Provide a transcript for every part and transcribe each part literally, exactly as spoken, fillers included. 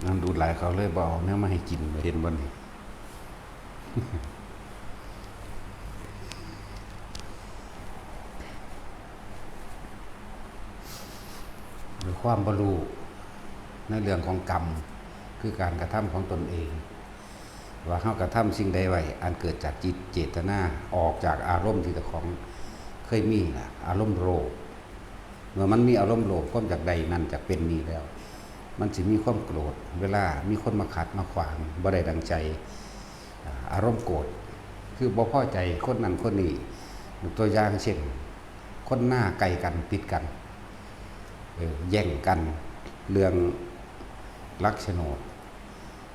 มันดูดหลายเขาเลยบ่เอาแนวมาให้กิน เห็นบ่นี่ ด้วยความบ่รู้ในเรื่องของกรรม คือการกระทำของตนเอง ว่าเฮากระทำสิ่งใดไว้ อันเกิดจากจิตเจตนา ออกจากอารมณ์ที่เจ้าของเคยมีน่ะ อารมณ์โลภ เมื่อมันมีอารมณ์โลภ ความอยากได้นั่นอยากเป็นนี่แล้ว มันสิมีความโกรธ เวลามีคนมาขัดมาขวาง บ่ได้ดังใจ อ่า อารมณ์โกรธ คือบ่พอใจคนนั้นคนนี้ ยกตัวอย่างเช่น คนหน้าไกลกันติดกัน เออ แย่งกัน เรื่องหลักโฉนด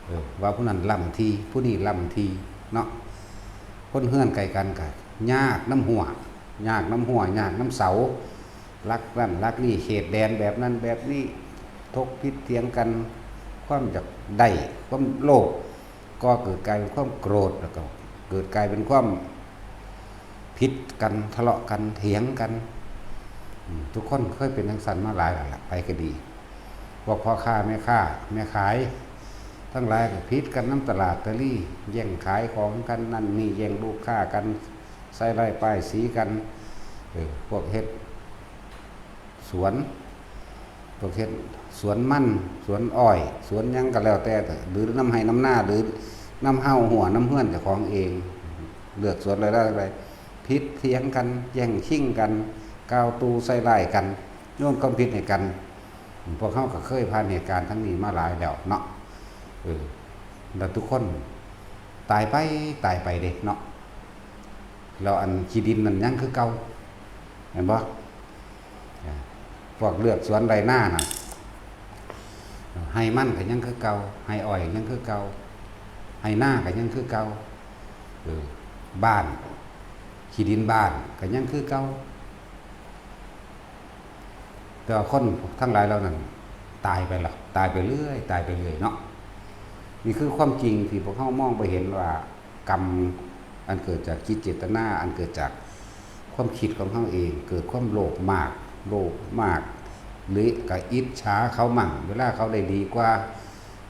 เออ ว่าผู้นั้นล้ำที่ ผู้นี้ล้ำที่ เนาะ คนเฮือนไกลกันก็ยากนำฮั้ว ยากนำฮั้ว ยากนำเสา หลักนั่นหลักนี่ เขตแดนแบบนั้นแบบนี้ ถกผิดเถียงกัน ความอยากได้ ความโลภ ก็เกิดกลายเป็นความโกรธ แล้วก็เกิดกลายเป็นความผิดกัน ทะเลาะกัน เถียงกัน อืม ทุกคนเคยเป็นจั่งซั้นมาหลายแล้วล่ะ ไผก็ดี พวกพ่อค้าแม่ค้า แม่ขาย ทั้งหลายก็ผิดกันนำตลาดตะลี แย่งขายของกันนั่นนี่ แย่งลูกค้ากัน ใส่ร้ายป้ายสีกัน เออ พวกเฮ็ดสวน พวกเฮ็ดสวนมัน สวนอ้อย สวนหยังก็แล้วแต่ หรือนำไฮ่นำนา หรือนำเฮาฮั้วนำเฮือนเจ้าของเอง เลือกสวนอะไรได้อะไร ผิดเถียงกัน แย่งชิงกัน กล่าวตู่ใส่ร้ายกัน โยนความผิดให้กัน พวกเฮาก็เคยผ่านเหตุการณ์ทั้งนี้มาหลายแล้วเนาะ เออ แล้วทุกคนตายไป ตายไปเด้เนาะ แล้วอันขี้ดินนั่นยังคือเก่า เห็นบ่ อ่า พวกเลือกสวนไร่นาน่ะ ไฮ่มันก็ยังคือเก่า ไฮ่อ้อยยังคือเก่า ไฮ่นาก็ยังคือเก่า เออ บ้าน ขี้ดินบ้านก็ยังคือเก่า แต่ว่าคนทั้งหลายเหล่านั้นตายไปละ ตายไปเรื่อย ตายไปเรื่อยเนาะ นี่คือความจริงที่พวกเฮามองบ่เห็นว่า กรรมอันเกิดจากจิตเจตนา อันเกิดจากความคิดของเฮาเอง เกิดความโลภมาก โลภมาก หรือก็อิจฉาเขามั่ง เวลาเขาได้ดีกว่า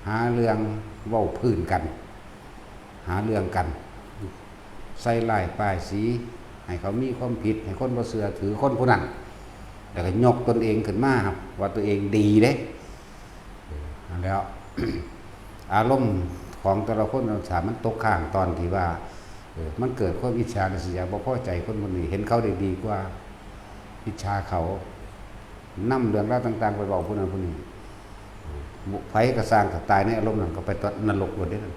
หาเรื่องเว้าพื้นกัน หาเรื่องกัน ใส่ร้ายป้ายสี ให้เขามีความผิด ให้คนบ่เชื่อถือคนผู้นั้น แล้วก็ยกตนเองขึ้นมาครับ ว่าตัวเองดีเด้ เออ นั่นแหล้ว อารมณ์ของแต่ละคน ถ้ามันตกค้างตอนที่ว่า เออ มันเกิดความอิจฉาริษยา บ่พอใจคนคนนี้ เห็นเขาได้ดีกว่า อิจฉาเขา นำเรื่องราวต่างๆ ไปเว้าผู้นั้นผู้นี้ เออ ไผก็ซ่าง ถ้าตายในอารมณ์นั้นก็ไปตกนรกโลดเด้นั่น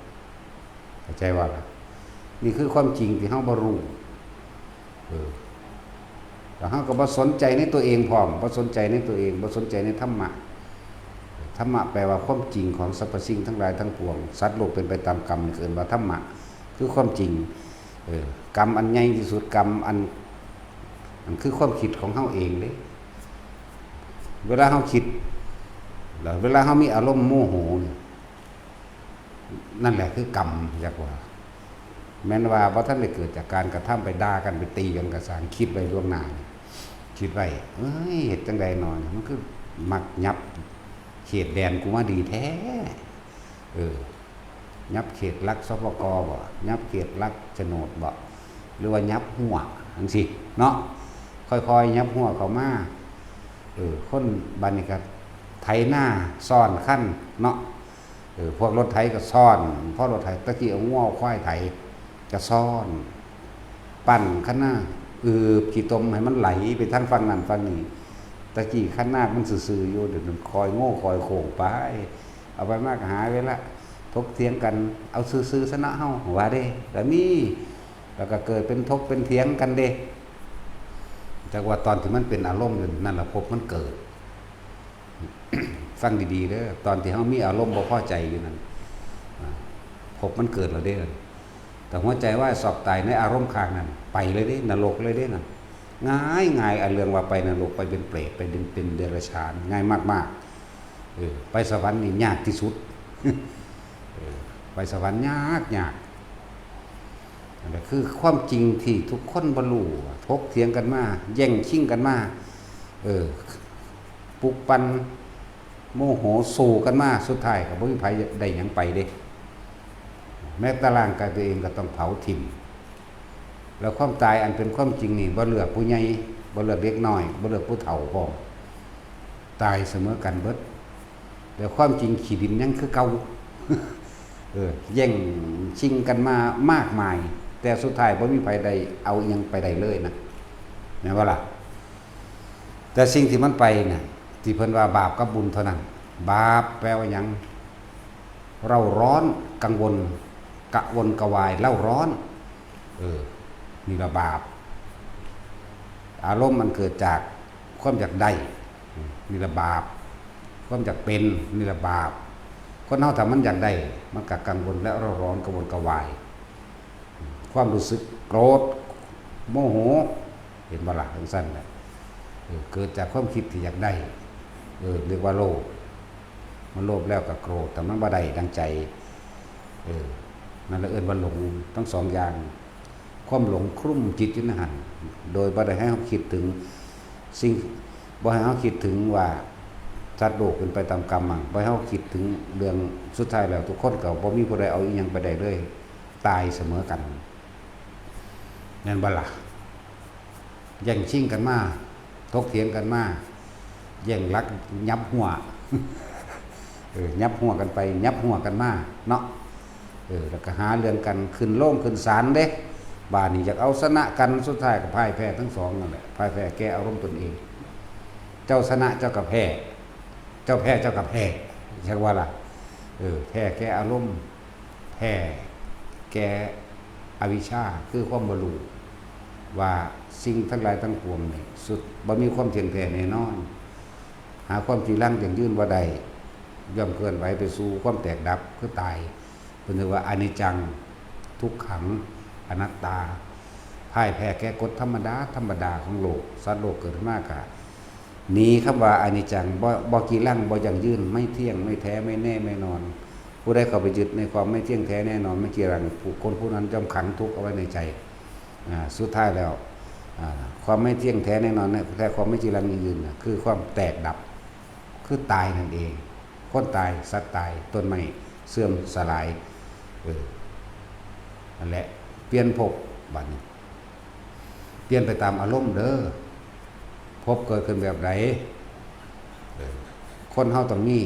เข้าใจว่าล่ะ นี่คือความจริงที่เฮาบ่รู้ เออ แล้วเฮาก็บ่สนใจในตัวเองพร้อม บ่สนใจในตัวเอง บ่สนใจในธรรมะ ธรรมะแปลว่าความจริงของสรรพสิ่งทั้งหลายทั้งปวง สัตว์โลกเป็นไปตามกรรม นี่เอิ้นว่าธรรมะ คือความจริง เออ กรรมอันใหญ่ที่สุด กรรมอัน อันคือความคิดของเฮาเองเด้ เวลาเฮาคิด แล้วเวลาเฮามีอารมณ์โมโหนี่ นั่นแหละคือกรรม เรียกว่า แม้นว่าบ่ทันได้เกิดจากการกระทำ ไปด่ากัน ไปตีกันก็ซ่าง คิดไว้ล่วงหน้านี่ คิดไว้ เอ้ย เฮ็ดจั่งใดน้อ มันคือมักยับเขตแดนกูมาดีแท้ เออ ยับเขตหลัก สปก บ่ ยับเขตหลักโฉนดบ่ หรือว่ายับฮั้วจั่งซี้เนาะ ค่อยๆ ยับฮั้วเข้ามา เออ คนบัดนี้ก็ไถนาซ้อนคันเนาะ เออ พวกรถไถก็ซ้อน พอรถไถ ตะกี้เอางัวเอาควายไถ ก็ซ้อน ปั่นคันนา อืบขี้ตมให้มันไหลไปทางฝั่งนั้นฝั่งนี้ ตะกี้คันนามันซื่อๆ อยู่ เดี๋ยวนี้คอยโง่คอยโค้งไป เอาไปมาก็หาเวลาถกเถียงกัน เอาซื่อๆ ซะเนาะเฮา ว่าเด้ ก็มี แล้วก็เกิดเป็นถกเป็นเถียงกันเด้ จักว่าตอนที่มันเป็นอารมณ์อยู่นั่นล่ะภพมันเกิด ฟังดีๆ เด้อ ตอนที่เฮามีอารมณ์บ่พอใจอยู่นั่น อ่า ภพมันเกิดแล้วเด้อ แต่หัวใจวายซอกตายในอารมณ์ค้างนั่น ไปเลยเด้ นรกเลยเด้นั่น ง่ายๆ อันเรื่องว่าไปนรก ไปเป็นเปรต ไปเป็น เป็นเดรัจฉาน ง่ายมากๆ เออ ไปสวรรค์นี่ยากที่สุด เออ ไปสวรรค์ยาก ยาก นั่นแหละคือความจริงที่ทุกคนบ่รู้ ถกเถียงกันมา แย่งชิงกันมา เออ ปลุกปั่น โมโหสู้กันมา สุดท้ายก็บ่มีไผได้หยังไปเด้ แม้แต่ร่างกายตัวเองก็ต้องเผาถิ่ม แล้วความตายอันเป็นความจริงนี่บ่เลือกผู้ใหญ่ บ่เลือกเด็กน้อย บ่เลือกผู้เฒ่าพร้อม ตายเสมอกันเบิด แต่ความจริงขี้ดินยังคือเก่า เออ แย่งชิงกันมามากมาย แต่สุดท้ายบ่มีไผได้เอาอิหยังไปได้เลยนะ แม่นบ่ล่ะ? แต่สิ่งที่มันไปน่ะ ที่เพิ่นว่าบาปกับบุญเท่านั้น บาปแปลว่าหยัง? เร่าร้อน กังวล กระวนกระวาย เร่าร้อน เออ นี่ละบาป อารมณ์มันเกิดจากความอยากได้ นี่ละบาป ความอยากเป็น นี่ละบาป คนเฮาถ้ามันอยากได้ มันก็กังวลและเร่าร้อน กระวนกระวาย ความรู้สึกโกรธ โมโห เห็นบ่ล่ะ? จั่งซั้นแหละ เออ เกิดจากความคิดที่อยากได้ เออ เรียกว่าโลภ มันโลภแล้วก็โกรธ ถ้ามันบ่ได้ดังใจ เออ นั่นละเอิ้นว่าหลง ทั้งสองอย่าง ความหลงคลุมจิตอยู่ในหั่น โดยบ่ได้ให้เฮาคิดถึงสิ่ง บ่ให้เฮาคิดถึงว่าสัตว์โลกเป็นไปตามกรรมมั่ง บ่ให้เฮาคิดถึงเรื่องสุดท้ายแล้วทุกคนก็บ่มีผู้ใดเอาอิหยังไปได้เลย ตายเสมอกัน แม่นบ่ล่ะ? แย่งชิงกันมา ถกเถียงกันมา แย่งหลักหยับหัว เออ หยับหัวกันไป หยับหัวกันมา เนาะ เออ แล้วก็หาเรื่องกัน ขึ้นโรงขึ้นศาลเด้ บาดนี้อยากเอาชนะกัน สุดท้ายก็พ่ายแพ้ทั้งสองนั่นแหละ พ่ายแพ้แก่อารมณ์ตนเอง เจ้าชนะเจ้าก็แพ้ เจ้าแพ้เจ้าก็แพ้ จักว่าล่ะ เออ แพ้แก่อารมณ์ แพ้แก่อวิชชา คือความบ่รู้ ว่าสิ่งทั้งหลายทั้งปวงนี่ สุด บ่มีความเที่ยงแท้แน่นอน หาความจีรังยั่งยืนบ่ได้ ย่อมเคลื่อนไหวไปสู่ความแตกดับ คือตาย เพิ่นเรียกว่าอนิจจัง ทุกขัง อนัตตา พ่ายแพ้แก่กฎธรรมดา ธรรมดาของโลก สัตว์โลกเกิดขึ้นมากะ หนีคำว่าอนิจจัง บ่ บ่จีรัง บ่ยั่งยืน ไม่เที่ยง ไม่แท้ ไม่แน่ ไม่นอน ผู้ใดเข้าไปยึดในความไม่เที่ยงแท้แน่นอน ไม่จีรัง ผู้ คนผู้นั้นย่อมขังทุกข์เอาไว้ในใจ อ่า สุดท้ายแล้ว อ่า ความไม่เที่ยงแท้แน่นอนเนี่ย แท้ความไม่จีรังยั่งยืนน่ะ คือความแตกดับ คือตายนั่นเอง คนตาย สัตว์ตาย ต้นไม้เสื่อมสลาย เออ นั่นแหละ เปลี่ยนภพ บัดนี้ เปลี่ยนไปตามอารมณ์เด้อ ภพเกิดขึ้นแบบใด เออ คนเฮาต้องมี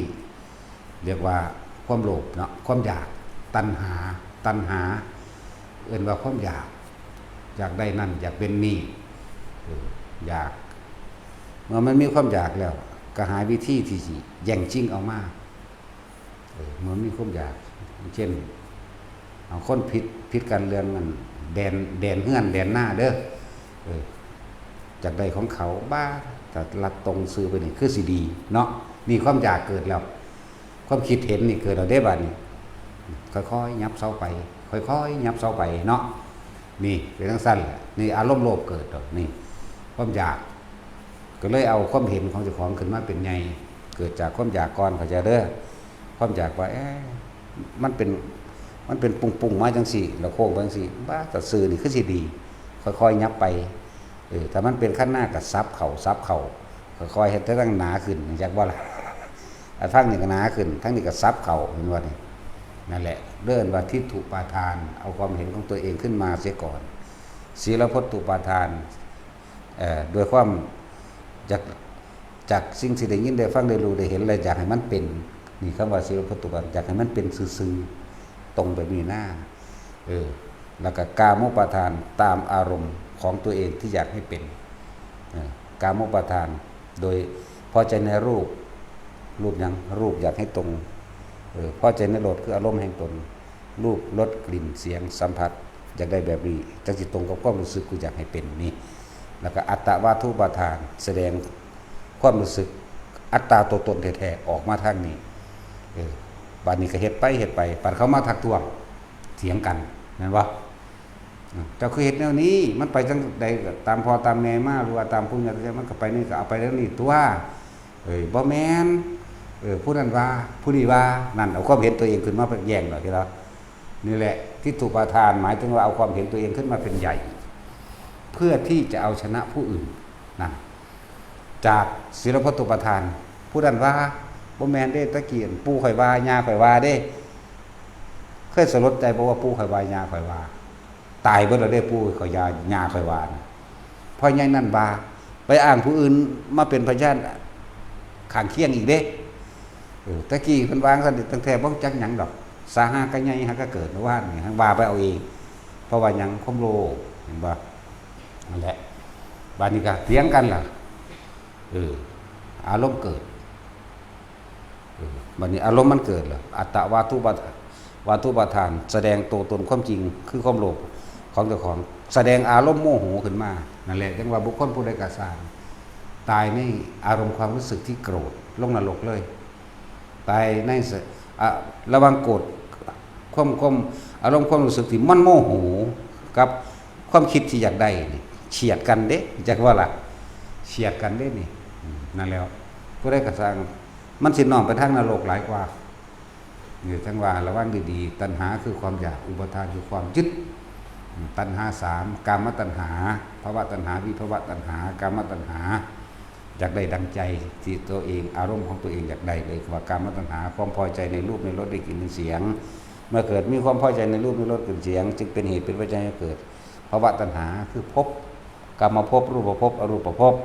เรียกว่าความโลภเนาะ ความอยาก ตัณหา ตัณหา เอิ้นว่าความอยาก อยากได้นั่น อยากเป็นนี่ เออ อยาก เมื่อมันมีความอยากแล้ว ก็หาวิธีที่สิแย่งชิงเอามา เออ เมื่อมีความอยาก เช่น เอาคนผิด ผิดกันเรื่องอันแดน แดนเฮือน แดนนาเด้อ เออ อยากได้ของเขา บ้า ถ้าลัดตรงซื่อไปนี่ คือสิดีเนาะ นี่ความอยากเกิดแล้ว ความคิดเห็นนี่เกิดแล้วเด้ บัดนี้ ค่อยๆ ยับเซาไป ค่อยๆ ยับเซาไปเนาะ นี่เป็นจั่งซั้นแหละ นี่อารมณ์โลภเกิดดอก นี่ความอยาก ก็เลยเอาความเห็นของเจ้าของขึ้นมาเป็นใหญ่ เกิดจากความอยากก่อน เข้าใจเด้อ ความอยากว่า เอ๊ะ มันเป็น มันเป็นปุงๆ มาจั่งซี้ แล้วโค้งไปจั่งซี้ บ้า แต่ซื่อนี่คือสิดี ค่อยๆ ยับไป เออ ถ้ามันเป็นคันนาก็สับเข้า สับเข้า ค่อยๆ เฮ็ดให้ทั้งหนาขึ้น จักบ่ล่ะ อ่ะ ทั้งนี้ก็หนาขึ้น ทั้งนี้ก็สับเข้า เห็นบ่นี่ นั่นแหละ เอิ้นว่าทิฏฐุปาทาน เอาความเห็นของตัวเองขึ้นมาเสียก่อน ศีลพัตตุปาทาน เอ่อ ด้วยความอยาก จากสิ่งที่ได้ยินได้ฟังได้รู้ได้เห็น และอยากให้มันเป็น นี่คำว่าศีลพัตตุปาทาน อยากให้มันเป็นซื่อๆ ตรงแบบนี้นะ เออ แล้วก็กามุปาทาน ตามอารมณ์ของตัวเองที่อยากให้เป็น เออ กามุปาทาน โดยพอใจในรูป รูปหยัง รูปอยากให้ตรง เออ พอใจในรส คืออารมณ์แห่งตน รูป รส กลิ่น เสียง สัมผัส อยากได้แบบนี้ จั่งสิตรงกับความรู้สึกกูอยากให้เป็นนี่ แล้วก็อัตตวาทุปาทาน แสดงความรู้สึกอัตตาตัวตนแท้ๆ ออกมาทางนี้ เออ บัดนี้ก็เฮ็ดไปเฮ็ดไป บัดเขามาทักท้วง เถียงกัน แม่นบ่? อืม เจ้าคือเฮ็ดแนวนี้ มันไปจั่งใดก็ตามพ่อตามแม่มา หรือว่าตามผู้ใหญ่ มันก็ไปนี่ก็เอาไปแนวนี้ตั๊ว เอ้ย บ่แม่น เออ ผู้นั้นว่า ผู้นี้ว่า นั่น เอาความเห็นตัวเองขึ้นมาแย่งดอกทีละ นี่แหละ ทิฏฐุปาทาน หมายถึงว่าเอาความเห็นตัวเองขึ้นมาเป็นใหญ่ เพื่อที่จะเอาชนะผู้อื่น นั่น จากศีลพัตตุปาทาน ผู้นั้นว่า บ่แม่นเด้ ตะกี้ปู่ข่อยว่า ย่าข่อยว่าเด้ เคยสลดใจบ่ว่าปู่ข่อยว่า ย่าข่อยว่า ตายเบิดแล้วเด้ ปู่ข่อยย่า ย่าข่อยว่าน่ะ พ่อใหญ่นั่นว่า ไปอ้างผู้อื่นมาเป็นพยานข้างเคียงอีกเด้ เออ ตะกี้เพิ่นว่าจั่งซั่น ตั้งแต่บ่รู้จักหยังดอก สาหากะใหญ่หากะเกิด เมื่อวานนี่ หั้นว่าไปเอาเอง เพราะว่าหยัง ความโลภ เห็นบ่ นั่นแหละ บาดนี้ก็เถียงกันล่ะ เออ อารมณ์เกิด เออ บัดนี้อารมณ์มันเกิดแล้ว อัตตวาทุปาทาน วาทุปาทาน แสดงตัวตนความจริง คือความโลภของเจ้าของ แสดงอารมณ์โมโหขึ้นมา นั่นแหละ จั่งว่าบุคคลผู้ใดก็ซ่าง ตายในอารมณ์ความรู้สึกที่โกรธ ลงนรกเลย ตายในส- อ่ะ ระหว่างโกรธ ความ ความ อารมณ์ความรู้สึกที่มันโมโห กับความคิดที่อยากได้นี่ เฉียดกันเด้ จักว่าล่ะ เฉียดกันเด้นี่ อืม นั่นแหล้ว ผู้ใดก็ซ่าง มันสิน้อมไปทางนรกหลายกว่า นี่จั่งว่าระวังดีๆ ตัณหาคือความอยาก อุปาทานคือความยึด อืม ตัณหาสาม กามตัณหา ภวตัณหา วิภวตัณหา กามตัณหา อยากได้ดังใจที่ตัวเอง อารมณ์ของตัวเองอยากได้ เรียกว่ากามตัณหา ความพอใจในรูป ในรส ในกลิ่น ในเสียง เมื่อเกิดมีความพอใจในรูป ในรส กลิ่น เสียง จึงเป็นเหตุเป็นปัจจัยให้เกิดภวตัณหา คือภพ กามภพ รูปภพ อรูปภพ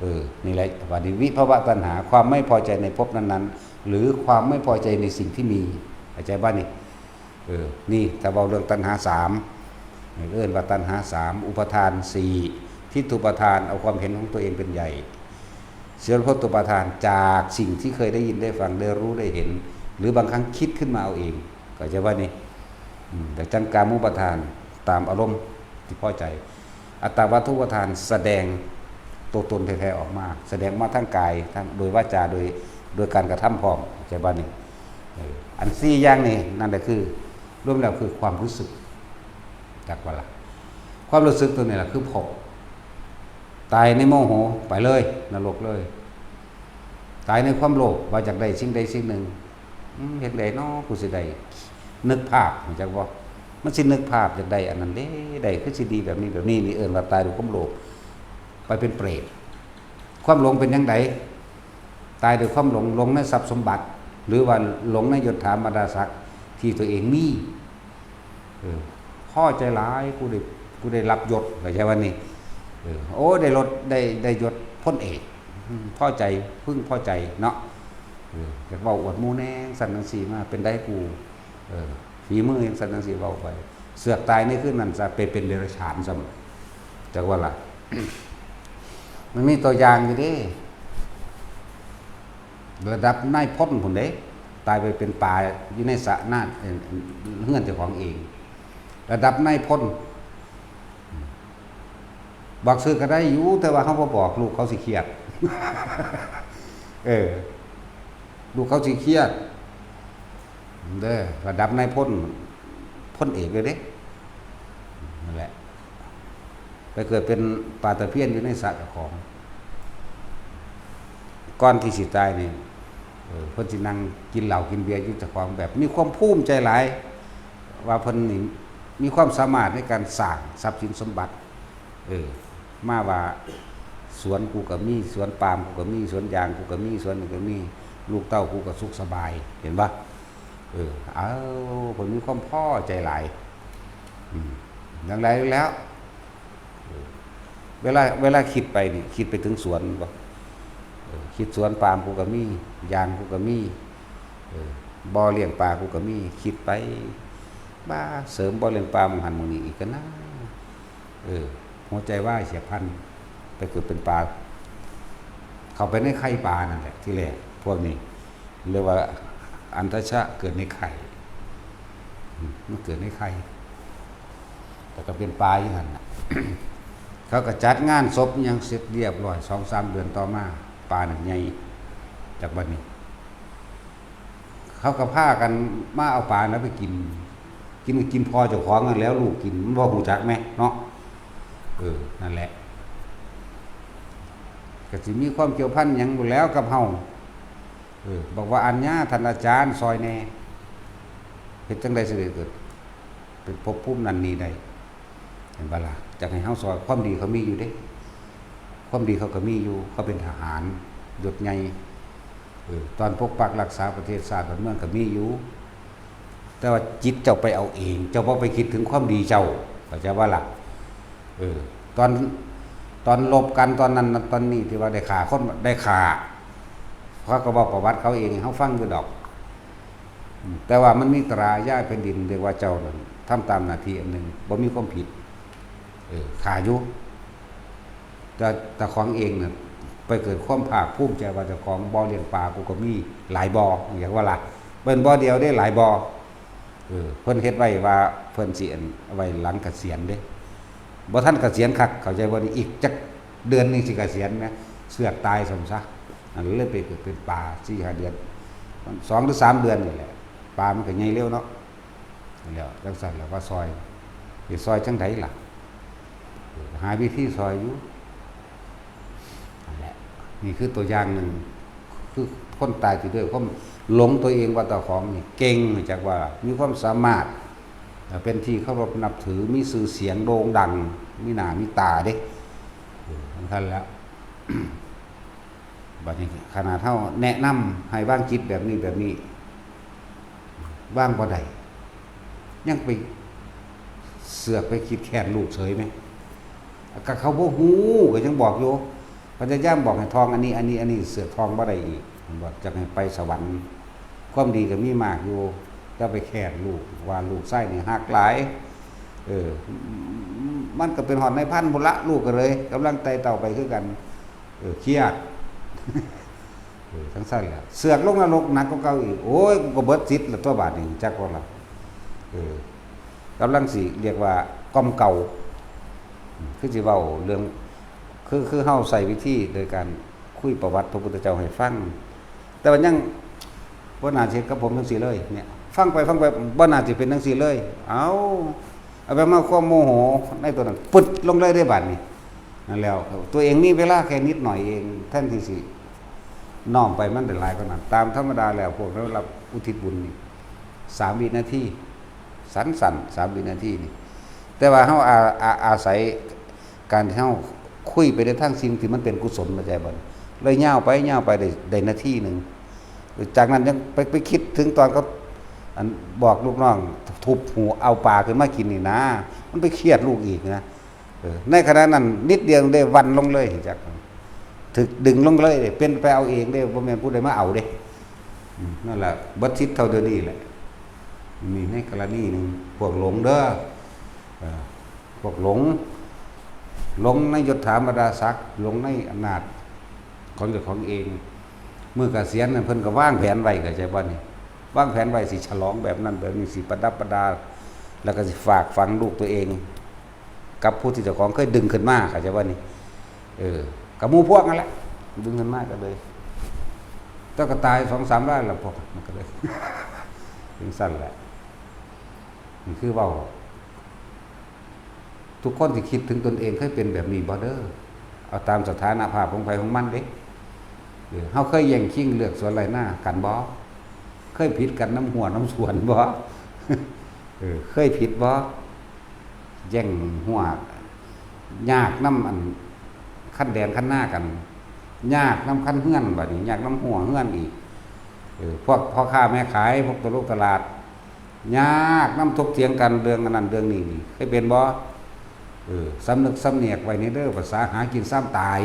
เออ นี่แหละ บาดนี้วิภวตัณหา ความไม่พอใจในภพนั้นๆ หรือความไม่พอใจในสิ่งที่มี เข้าใจบ่นี่ เออ นี่ถ้าเว้าเรื่องตัณหาสาม เอิ้นว่าตัณหาสาม อุปาทานสี่ ทิฏฐุปาทาน เอาความเห็นของตัวเองเป็นใหญ่ สัพพะอุปาทาน จากสิ่งที่เคยได้ยินได้ฟัง ได้รู้ได้เห็น หรือบางครั้งคิดขึ้นมาเอาเอง เข้าใจบ่นี่ อืม แต่จั่งกามุปาทาน ตามอารมณ์ที่พอใจ อัตตวาทุปาทาน แสดงตัวตนแท้ๆออกมา แสดงมาทางกาย ทาง โดยวาจา โดย โดยการกระทำพร้อม เข้าใจบ่นี่ เออ อันสี่อย่างนี่ นั่นแหละคือ รวมแล้วคือความรู้สึก จักว่าล่ะ ความรู้สึกตัวนี้แหละคือภพ ตายในโมโห ไปเลย นรกเลย ตายในความโลภ ว่าอยากได้สิ่งใดสิ่งหนึ่ง อืม เฮ็ดได๋น้อ กูสิได้ นึกภาพ รู้จักบ่ มันสินึกภาพอยากได้อันนั้นเด้ ได้คือสิดีแบบนี้แบบนี้ นี่เอิ้นว่าตายด้วยความโลภ ไปเป็นเปรต ความหลงเป็นจั่งใด ตายด้วยความหลง หลงในทรัพย์สมบัติ หรือว่าหลงในยศถาบรรดาศักดิ์ที่ตัวเองมี เออ พอใจหลาย กูได้ กูได้รับยศ เข้าใจบ่นี่ เออ โอ้ ได้รถ ได้ ได้ยศพลเอก อืม พอใจ พึงพอใจเนาะ เออ อยากเว้าอวดหมู่แหน่ จั่งซั้นจั่งซี้มา เป็นได๋กู เออ ฝีมือจั่งซั้นจั่งซี้ เว้าไป เสือกตายในคืนนั้นซะ ไปเป็นเดรัจฉานซะ จักว่าล่ะ มันมีตัวอย่างอยู่เด้ ระดับนายพลพุ้นเด้ ตายไปเป็นปลาอยู่ในสระน้ำ เอ่อ เฮือนเจ้าของเอง ระดับนายพล บอกซื่อก็ได้อยู่ แต่ว่าเฮาบ่บอก ลูกเขาสิเครียด เออ ลูกเขาสิเครียด เด้อ ระดับนายพล พลเอกเลยเด้ นั่นแหละ ไปเกิดเป็นปลาตะเพียนอยู่ในสระเจ้าของ ก่อนที่สิตายนี่ เออ เพิ่นสินั่งกินเหล้ากินเบียร์อยู่เจ้าของ แบบมีความภูมิใจหลาย ว่าเพิ่นนี่มีความสามารถในการสร้างทรัพย์สินสมบัติ เออ มาว่าสวนกูก็มี สวนปาล์มกูก็มี สวนยางกูก็มี สวนนี่ก็มี ลูกเต้ากูก็สุขสบาย เห็นบ่ เออ เอา เพิ่นมีความพอใจหลาย อืม อย่างไรแล้ว เวลา เวลาคิดไปนี่ คิดไปถึงสวนบ่ เออ คิดสวนปาล์มกูก็มี ยางกูก็มี เออ บ่อเลี้ยงปลากูก็มี คิดไป บ่า เสริมบ่อเลี้ยงปลาหม่องหั้นหม่องนี้อีกก็นะ เออ หัวใจวายเฉียบพลัน ไปเกิดเป็นปลา เข้าไปในไข่ปลานั่นแหละ ทีแรก พวกนี้ เรียกว่าอันทชะเกิดในไข่ อืม มันเกิดในไข่ แล้วก็เป็นปลาอยู่หั่นน่ะ เขาก็จัดงานศพอิหยังเสร็จเรียบร้อย สองสามเดือนต่อมา ปลานั่นใหญ่ จากบัดนี้ เขาก็พากันมาเอาปลานั้นไปกิน กินก็กินพ่อเจ้าของนั่นแหล้ว ลูกกิน มันบ่ฮู้จักแหมเนาะ เออ นั่นแหละ ก็สิมีความเกี่ยวพันหยังพู้นแหล้วกับเฮา เออ บอกว่า อัญญา ท่านอาจารย์ ซอยแหน่ เฮ็ดจั่งใดสิได้เกิด เป็นภพภูมินั้นนี้ได้ เห็นบ่ล่ะ จักให้เฮาซอย ความดีเขามีอยู่เด้ ความดีเขาก็มีอยู่ เขาเป็นทหาร ยศใหญ่ เออ ตอนปกปักรักษาประเทศชาติบ้านเมืองก็มีอยู่ แต่ว่าจิตเจ้าไปเอาเอง เจ้าบ่ไปคิดถึงความดีเจ้า เข้าใจบ่ล่ะ เออ ตอน ตอนรบกันตอนนั้นตอนนี้ที่ว่าได้ฆ่าคน ได้ฆ่า เขาก็บอกประวัติเขาเองให้เฮาฟังอยู่ดอก อืม แต่ว่ามันมีตราย้ายแผ่นดิน เรียกว่าเจ้านั้นทำตามหน้าที่อันหนึ่ง บ่มีความผิด เออ ฆ่าอยู่ แต่ แต่ของเองน่ะ ไปเกิดความภาคภูมิใจว่าเจ้าของบ่อเลี้ยงปลากูก็มีหลายบ่อ อย่างว่าล่ะ เป็นบ่อเดียวได้หลายบ่อ เออ เพิ่นเฮ็ดไว้ว่าเพิ่นสิอันไว้หลังเกษียณเด้ บ่ทันเกษียณคัก เข้าใจบ่นี่ อีกจักเดือนหนึ่งสิเกษียณนะ เสือกตายสมซะ อันเลยไปเกิดเป็นปลาสี่ห้าเดือน สองหรือสามเดือนนี่แหละ ปลามันก็ใหญ่เร็วเนาะ แล้วจังซั่นแล้วว่าซอย สิซอยจังใดล่ะ เออ หาวิธีซอยอยู่ นั่นแหละ นี่คือตัวอย่างหนึ่ง คือคนตายที่ด้วยความหลงตัวเองว่าเจ้าของนี่เก่ง จักว่ามีความสามารถ เอ่อ เป็นที่เคารพนับถือ มีชื่อเสียงโด่งดัง มีหน้ามีตาเด้ เออ ทั้งท่านแล้ว บัดนี้ขนาดเฮาแนะนำให้วางจิตแบบนี้แบบนี้ วางบ่ได้ ยังไปเสือกไปคิดแค้นลูกเฉยไหม ก็เขาบ่ฮู้ ก็ยังบอกอยู่ พยายามบอกให้ท่องอันนี้ อันนี้ อันนี้ เสือกท่องบ่ได้อีก บอกจะให้ไปสวรรค์ ความดีก็มีมากอยู่ จะไปแค้นลูก ว่าลูกชายนี่ฮักหลาย เออ มันก็เป็นฮอดนายพันพุ้นละ ลูกก็เลยกำลังไต่เต้าไปคือกัน เออ เครียด เออ จังซั่นแหละ เสือกลงนรกหนักกว่าเก่าอีก โอ้ย กูก็เบิดสิทธิ์ละตัวบาดนี้ จักว่าล่ะ เออ กำลังสิเรียกว่ากล่อมเกลา อืม คือสิเว้าเรื่อง คือ คือเฮาใช้วิธีโดยการคุยประวัติพระพุทธเจ้าให้ฟัง แต่ว่ายังบ่น่าสิกับผมจังซี่เลย เนี่ย ฟังไปฟังไป บ่น่าสิเป็นจังซี่เลย เอ้า เอาไปมาความโมโหในตัวนั้น ปึดลงเลยได้บาดนี้ นั่นแล้ว ตัวเองมีเวลาแค่นิดหน่อยเอง แทนที่สิน้อมไปมันได้หลายกว่านั้น ตามธรรมดาแล้ว พวกเรารับอุทิศบุญนี่ สามวินาที สั้นๆ สามวินาทีนี่ แต่ว่าเฮาอา อา อาศัยการที่เฮาคุยไปในทางสิ่งที่มันเป็นกุศล เข้าใจบ่ เลยยาวไป ยาวไปได้ ได้นาทีหนึ่ง จากนั้นยังไป ไปคิดถึงตอนเขา อัน บอกลูกน้องทุบหัวเอาปลาขึ้นมากินนี่นะ มันไปเครียดลูกอีกนะ เออ ในขณะนั้นนิดเดียวได้วันลงเลย จัก ถูกดึงลงเลย เป็นไปเอาเองเด้ บ่แม่นผู้ใดมาเอาเด้ อืม นั่นแหละ เบิดสิทธิ์เท่าเดี๋ยวนี้แหละ นี่ในกรณีหนึ่ง พวกหลงเด้อ เออ พวกหลง หลงในยศถาบรรดาศักดิ์ หลงในอำนาจของเจ้าของเอง มื้อเกษียณนั่นเพิ่นก็วางแผนไว้ เข้าใจบ่นี่ วางแผนไว้สิฉลองแบบนั้นแบบนี้ สิประดับประดา แล้วก็สิฝากฝังลูกตัวเอง กับผู้ที่เจ้าของเคยดึงขึ้นมา เข้าใจบ่นี่ เออ กับหมู่พวกนั่นแหละ ดึงขึ้นมาก็เลย เจ้าก็ตายสองสามรายแล้วพวกมันก็เลย จังซั่นแหละ นี่คือเว้า ทุกคนที่คิดถึงตนเองเคยเป็นแบบนี้บ่เด้อ เอาตามสถานภาพของไผของมันเด้ เออ เฮาเคยแย่งชิงเลือกสวนไร่นากันบ่ เคยผิดกันนำหัวน้ำสวนบ่ เออ เคยผิดบ่ แย่งหัว ยากนำอัน คันแดนคันนากัน ยากนำคันเฮือน บัดนี้ยากนำหัวเฮือนอีก เออ พวกพ่อค้าแม่ขาย พวกตลกตลาด ยากนำถกเถียงกันเรื่องอันนั้นเรื่องนี้นี่ เคยเป็นบ่ เออ สำนึกสำเนียกไว้นี่เด้อ ภาษาหากินซ้ำตาย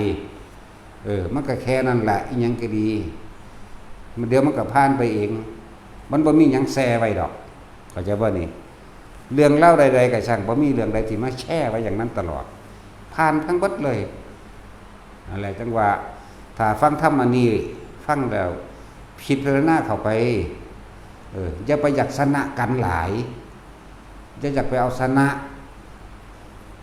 เออ มันก็แค่นั้นแหละ อีหยังก็ดี มันเดี๋ยวมันก็ผ่านไปเอง มันบ่มีหยังแช่ไว้ดอก เข้าใจบ่นี่ เรื่องราวใดๆก็ช่าง บ่มีเรื่องใดที่มาแช่ไว้อย่างนั้นตลอด ผ่านทั้งหมดเลย นั่นแหละจังว่า ถ้าฟังธรรมอันนี้ ฟังแล้วพิจารณาเข้าไป เออ อย่าไปอยากชนะกันหลาย อย่าอยากไปเอาชนะ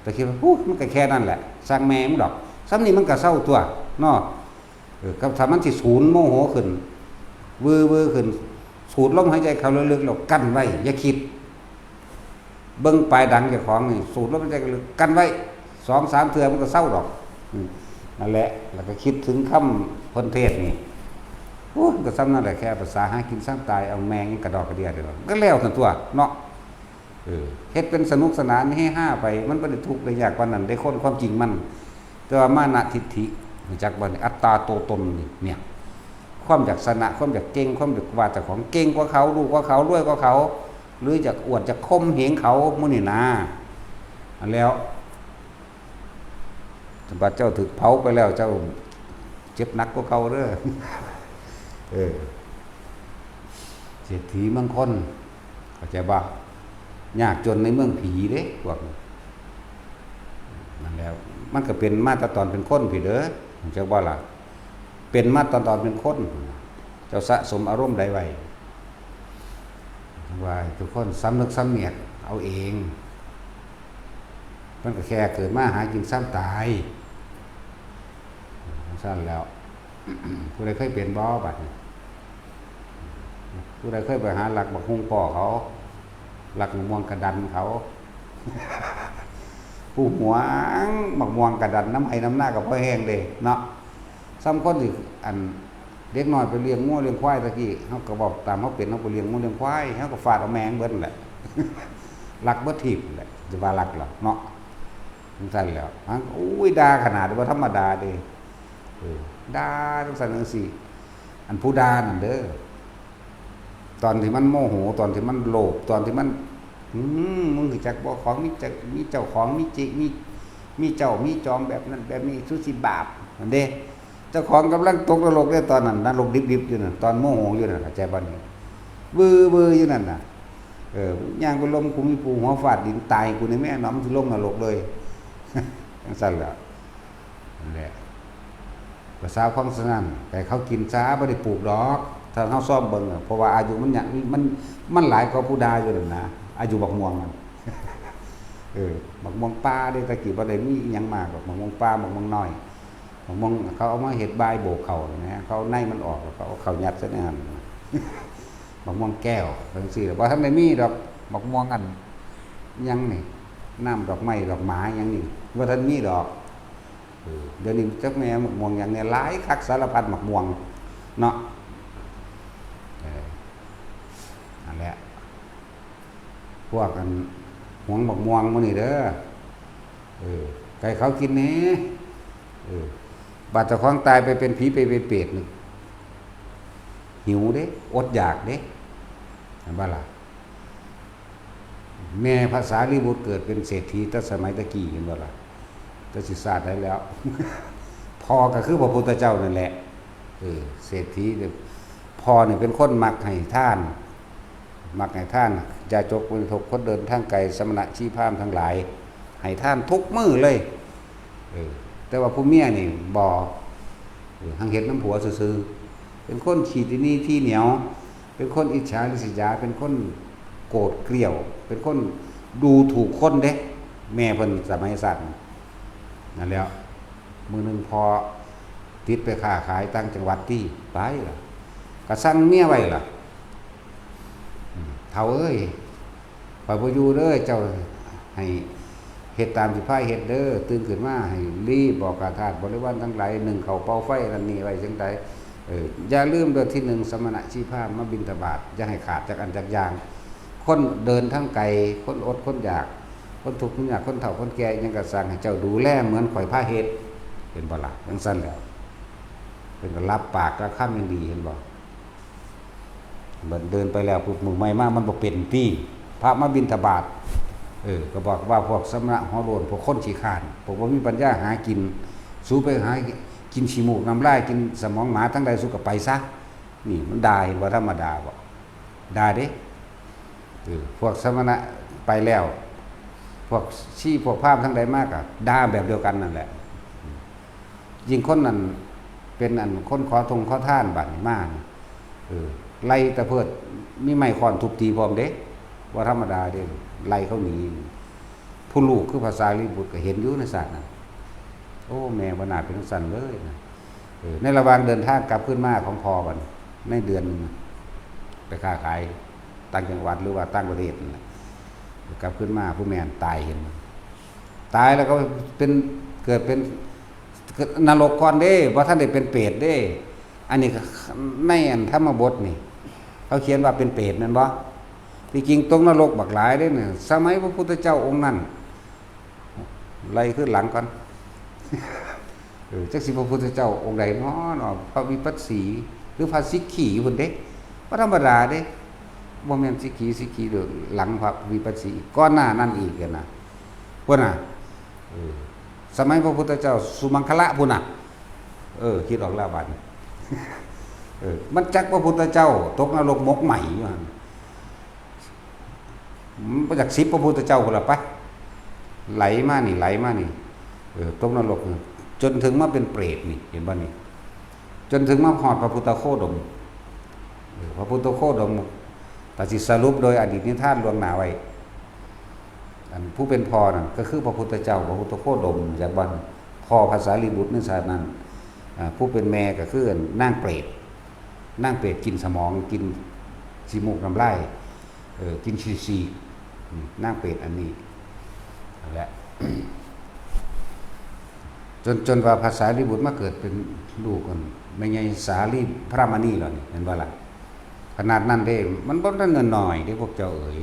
แต่คิดว่า "ฮู้ มันก็แค่นั้นแหละ ช่างแม่มึงดอก ส่ำนี้มันก็เซาตั๊ว เนาะ" เออ ก็ถ้ามันสิสูนโมโหขึ้น วือๆขึ้น สูดลมหายใจเข้าลึกๆ แล้วกั้นไว้ อย่าคิด เบิ่งปลายดังเจ้าของนี่ สูดลมหายใจเข้าลึก กั้นไว้ สองสามเทื่อมันก็เซาดอก อืม นั่นแหละ แล้วก็คิดถึงคำเพิ่นเทศน์นี่ โอ้ย ก็ส่ำนั่นแหละ แค่ภาษาหากินซ้ำตาย เอาแม่งกระดอกกระเดียเดียว ก็แล้วซั่นตั๊ว เนาะ เออ เฮ็ดเป็นสนุกสนานเฮฮาไป มันบ่ได้ทุกข์ได้ยากปานนั้นเด้ คนความจริงมัน แต่ว่ามานะทิฏฐิ รู้จักบ่นี่ อัตตาตัวตนนี่ เนี่ย ความอยากชนะ ความอยากเก่ง ความอยากว่าเจ้าของเก่งกว่าเขา รู้กว่าเขา รวยกว่าเขา หรืออยากอวด อยากข่มเหงเขา หมู่นี่นะ อันแล้ว บัดเจ้าถูกเผาไปแล้ว เจ้าเจ็บหนักกว่าเก่าเด้อ เออ เศรษฐีเมืองคน เข้าใจบ่? ยากจนในเมืองผีเด้ พวกนี้ นั่นแหละ มันก็เป็นมาแต่ตอนเป็นคนพี้เด้อ เข้าใจบ่ล่ะ? เป็นมาตอน ตอนเป็นคน เจ้าสะสมอารมณ์ใดไว้ ว่าทุกคนสำนึกสำเนียกเอาเอง มันก็แค่เกิดมาหากินซ้ำตาย ซั่นแล้ว ผู้ใดเคยเป็นบ่บัดนี้? ผู้ใดเคยไปหาลักบักฮุ่งพ่อเขา ลักมะม่วงกะดันเขา ผู้หวงบักม่วงกะดัน น้ำไห้น้ำหน้าก็พอแห้งเด้เนาะ ส่ำคนสิ อัน เด็กน้อยไปเลี้ยงงัวเลี้ยงควายตะกี้ เฮาก็บอกตามเฮาเป็น เฮาไปเลี้ยงงัวเลี้ยงควาย เฮาก็ฟาดเอาแม่งเบิดนั่นแหละ ลักเบิดทีบนั่นแหละ สิว่าลักเหรอเนาะ จั่งซั่นแหล้ว หั้ง โอ้ย ด่าขนาดบ่ธรรมดาเด้ เออ ด่าจั่งซั่นจั่งซี้ อันผู้ด่านั่นเด้อ ตอนที่มันโมโห ตอนที่มันโลภ ตอนที่มัน อืม มึงรู้จักบ่ ของมีเจ้า มีเจ้าของ มีจิ มี มีเจ้า มีจอมแบบนั้นแบบนี้ สุสิบาปนั่นเด้ เจ้าของกำลังตกนรกเด้ ตอนนั้น นรกดิบๆอยู่นั่น ตอนโมโหอยู่นั่น เข้าใจบ่นี่ วือๆอยู่นั่นน่ะ เออ ย่างไปล้มกูมีปูหัวฟาดดิน ตายกูในแม่น้ำสิลงนรกเลย จั่งซั่นแหละ นั่นแหละ ภาษาของสนั่น แต่เขากินซา บ่ได้ปลูกดอก ถ้าเฮาซ่อมเบิ่งอะ เพราะว่าอายุมันยัง มัน มันหลายกว่าผู้ด่าอยู่นั่นนะ อายุบักม่วงนั่น เออ บักม่วงป่าเด้ ตะกี้บ่ได้มีอิหยังมากดอก บักม่วงป่า บักม่วงน้อย บักม่วงเขาเอามาเฮ็ดบ่ายโบกเข้านะ เขาเอาในมันออก แล้วเขาเอาเข้ายัดใส่ในหั่น บักม่วงแก้วจั่งซี้ บ่ทันได้มีดอก บักม่วงอัน หยังนี่ น้ำดอกไม้ดอกหมาหยังนี่ บ่ทันมีดอก เออ เดี๋ยวนี้จักแม่นบักม่วงหยังเนี่ย หลายคักสารพัดบักม่วงเนาะ เออ นั่นแหละ พวกอันหวงบักม่วงหมู่นี่เด้อ เออ ไก่เขากินแหน่ เออ บาดเจ้าของตายไปเป็นผีไปเป็นเปรตนี่ หิวเด้ อดอยากเด้ เห็นบ่ล่ะ? แม่พระสารีบุตรเกิดเป็นเศรษฐีแต่สมัยตะกี้ เห็นบ่ล่ะ? แต่สิชาติใดแล้ว พ่อก็คือพระพุทธเจ้านั่นแหละ เออ เศรษฐีเนี่ย พ่อเนี่ยเป็นคนมักให้ทาน มักให้ทาน ยาจกบริโภค คนเดินทางไกล สมณะชีพราหมณ์ทั้งหลาย ให้ทานทุกมื้อเลย เออ แต่ว่าผู้เมียนี่บ่ เออ หังเฮ็ดนำผัวซื่อๆ เป็นคนขี้ตะหนี่ทีเหนียว เป็นคนอิจฉาริษยา เป็นคนโกรธเกลี้ยว เป็นคนดูถูกคนเด้ แม่เพิ่นสมัยสั้น นั่นแหล้ว มื้อหนึ่งพ่อติดไปค้าขายต่างจังหวัดติ ไปล่ะ ก็สั่งเมียไว้ล่ะ อืม เฒ่าเอ้ย ข้อยบ่อยู่เด้อ เจ้าให้เฮ็ดตามที่พาเฮ็ดเด้อ ตื่นขึ้นมาให้รีบบอกข้าทาสบริวารทั้งหลาย นึ่งข้าวเป่าไฟนั่นนี่ไว้จั่งใด เออ อย่าลืมเด้อ ทีหนึ่ง สมณะชีพราหมณ์มาบิณฑบาต อย่าให้ขาดจักอันจักอย่าง คนเดินทางไกล คนอดคนอยาก คนทุกข์คนยาก คนเฒ่าคนแก่ อิหยังก็ซ่าง ให้เจ้าดูแลเหมือนข้อยพาเฮ็ด เห็นบ่ล่ะ? จั่งซั่นแหล้ว เพิ่นก็รับปากรับคำอย่างดี เห็นบ่? บัดเดินไปแล้วปุ๊บ มื้อใหม่มามันบ่เป็นติ พระมาบิณฑบาต เออ ก็บอกว่าพวกสมณะหัวโล้น พวกคนขี้คร้าน พวกบ่มีปัญญาหากิน สูไปหากินขี้มูกน้ำลาย กินสมองหมาทางใด สูก็ไปซะ นี่มันด่า เห็นบ่ธรรมดาบ่ ด่าเด้ เออ พวกสมณะไปแล้ว พวกชีพวกพราหมณ์ทางใดมาก็ด่าแบบเดียวกันนั่นแหละ ยิ่งคนนั้นเป็นอันคนขอทงขอทานบัดนี้มานี่ เออ ไล่ตะเพิด มีไม้ค้อนทุบตีพร้อมเด้ บ่ธรรมดาเด้ ไล่เขาหนี ผู้ลูกคือพระสารีบุตรก็เห็นอยู่ในชาตินั้น โอ้ แม่บ่น่าเป็นจั่งซั่นเลยนะ เออ ในระหว่างเดินทางกลับคืนมาของพ่อบัดนี้ ในเดือนหนึ่งน่ะ ไปค้าขายต่างจังหวัดหรือว่าต่างประเทศนั่นแหละ กลับคืนมาผู้แม่ตายเห็น ตายแล้วก็เป็น เกิดเป็น นรกก่อนเด้ บ่ทันได้เป็นเปรตเด้ อันนี้ก็ในอันธรรมบทนี่ เขาเขียนว่าเป็นเปรตแม่นบ่? ที่จริงตกนรกบักหลายเด้เนี่ย สมัยพระพุทธเจ้าองค์นั้น ไล่ขึ้นหลังก่อน เออ จักสิพระพุทธเจ้าองค์ใดน้อเนาะ พระวิปัสสี หรือพระสิกขีพุ้นเด้ บ่ธรรมดาเด้ บ่แม่นสิกขี สิกขีเด้อ หลังพระวิปัสสี ก่อนหน้านั้นอีกหั้นนะ พุ้นน่ะ เออ สมัยพระพุทธเจ้าสุมังคละพุ้นน่ะ เออ คิดออกแล้วบัดนี้ เออ มันจักพระพุทธเจ้าตกนรกหมกไหม้อยู่หั่น มันบ่อยากสิบพระพุทธเจ้าพุ้นละไป ไหลมานี่ ไหลมานี่ เออ ตกนรกนี่ จนถึงมาเป็นเปรตนี่ เห็นบ่นี่ จนถึงมาฮอดพระพุทธโคดม เออ พระพุทธโคดม ถ้าสิสรุปโดยอดีตนิทานล่วงหน้าไว้ อันผู้เป็นพ่อนั่นก็คือพระพุทธเจ้า พระพุทธโคดม จักบ่ พ่อพระสารีบุตรในชาตินั้น อ่า ผู้เป็นแม่ก็คือนางเปรต นางเปรตกินสมอง กินขี้มูกน้ำลาย เออ กินขี้ฉี่ อืม นางเปรตอันนี้ นั่นแหละ จน จนว่าพระสารีบุตรมาเกิดเป็นลูกกัน แม่ใหญ่สาลีพระมณีแล้วนี่ เห็นบ่ล่ะ ขนาดนั้นเด้ มันบ่ได้น้อยๆเด้ พวกเจ้าเอ๋ย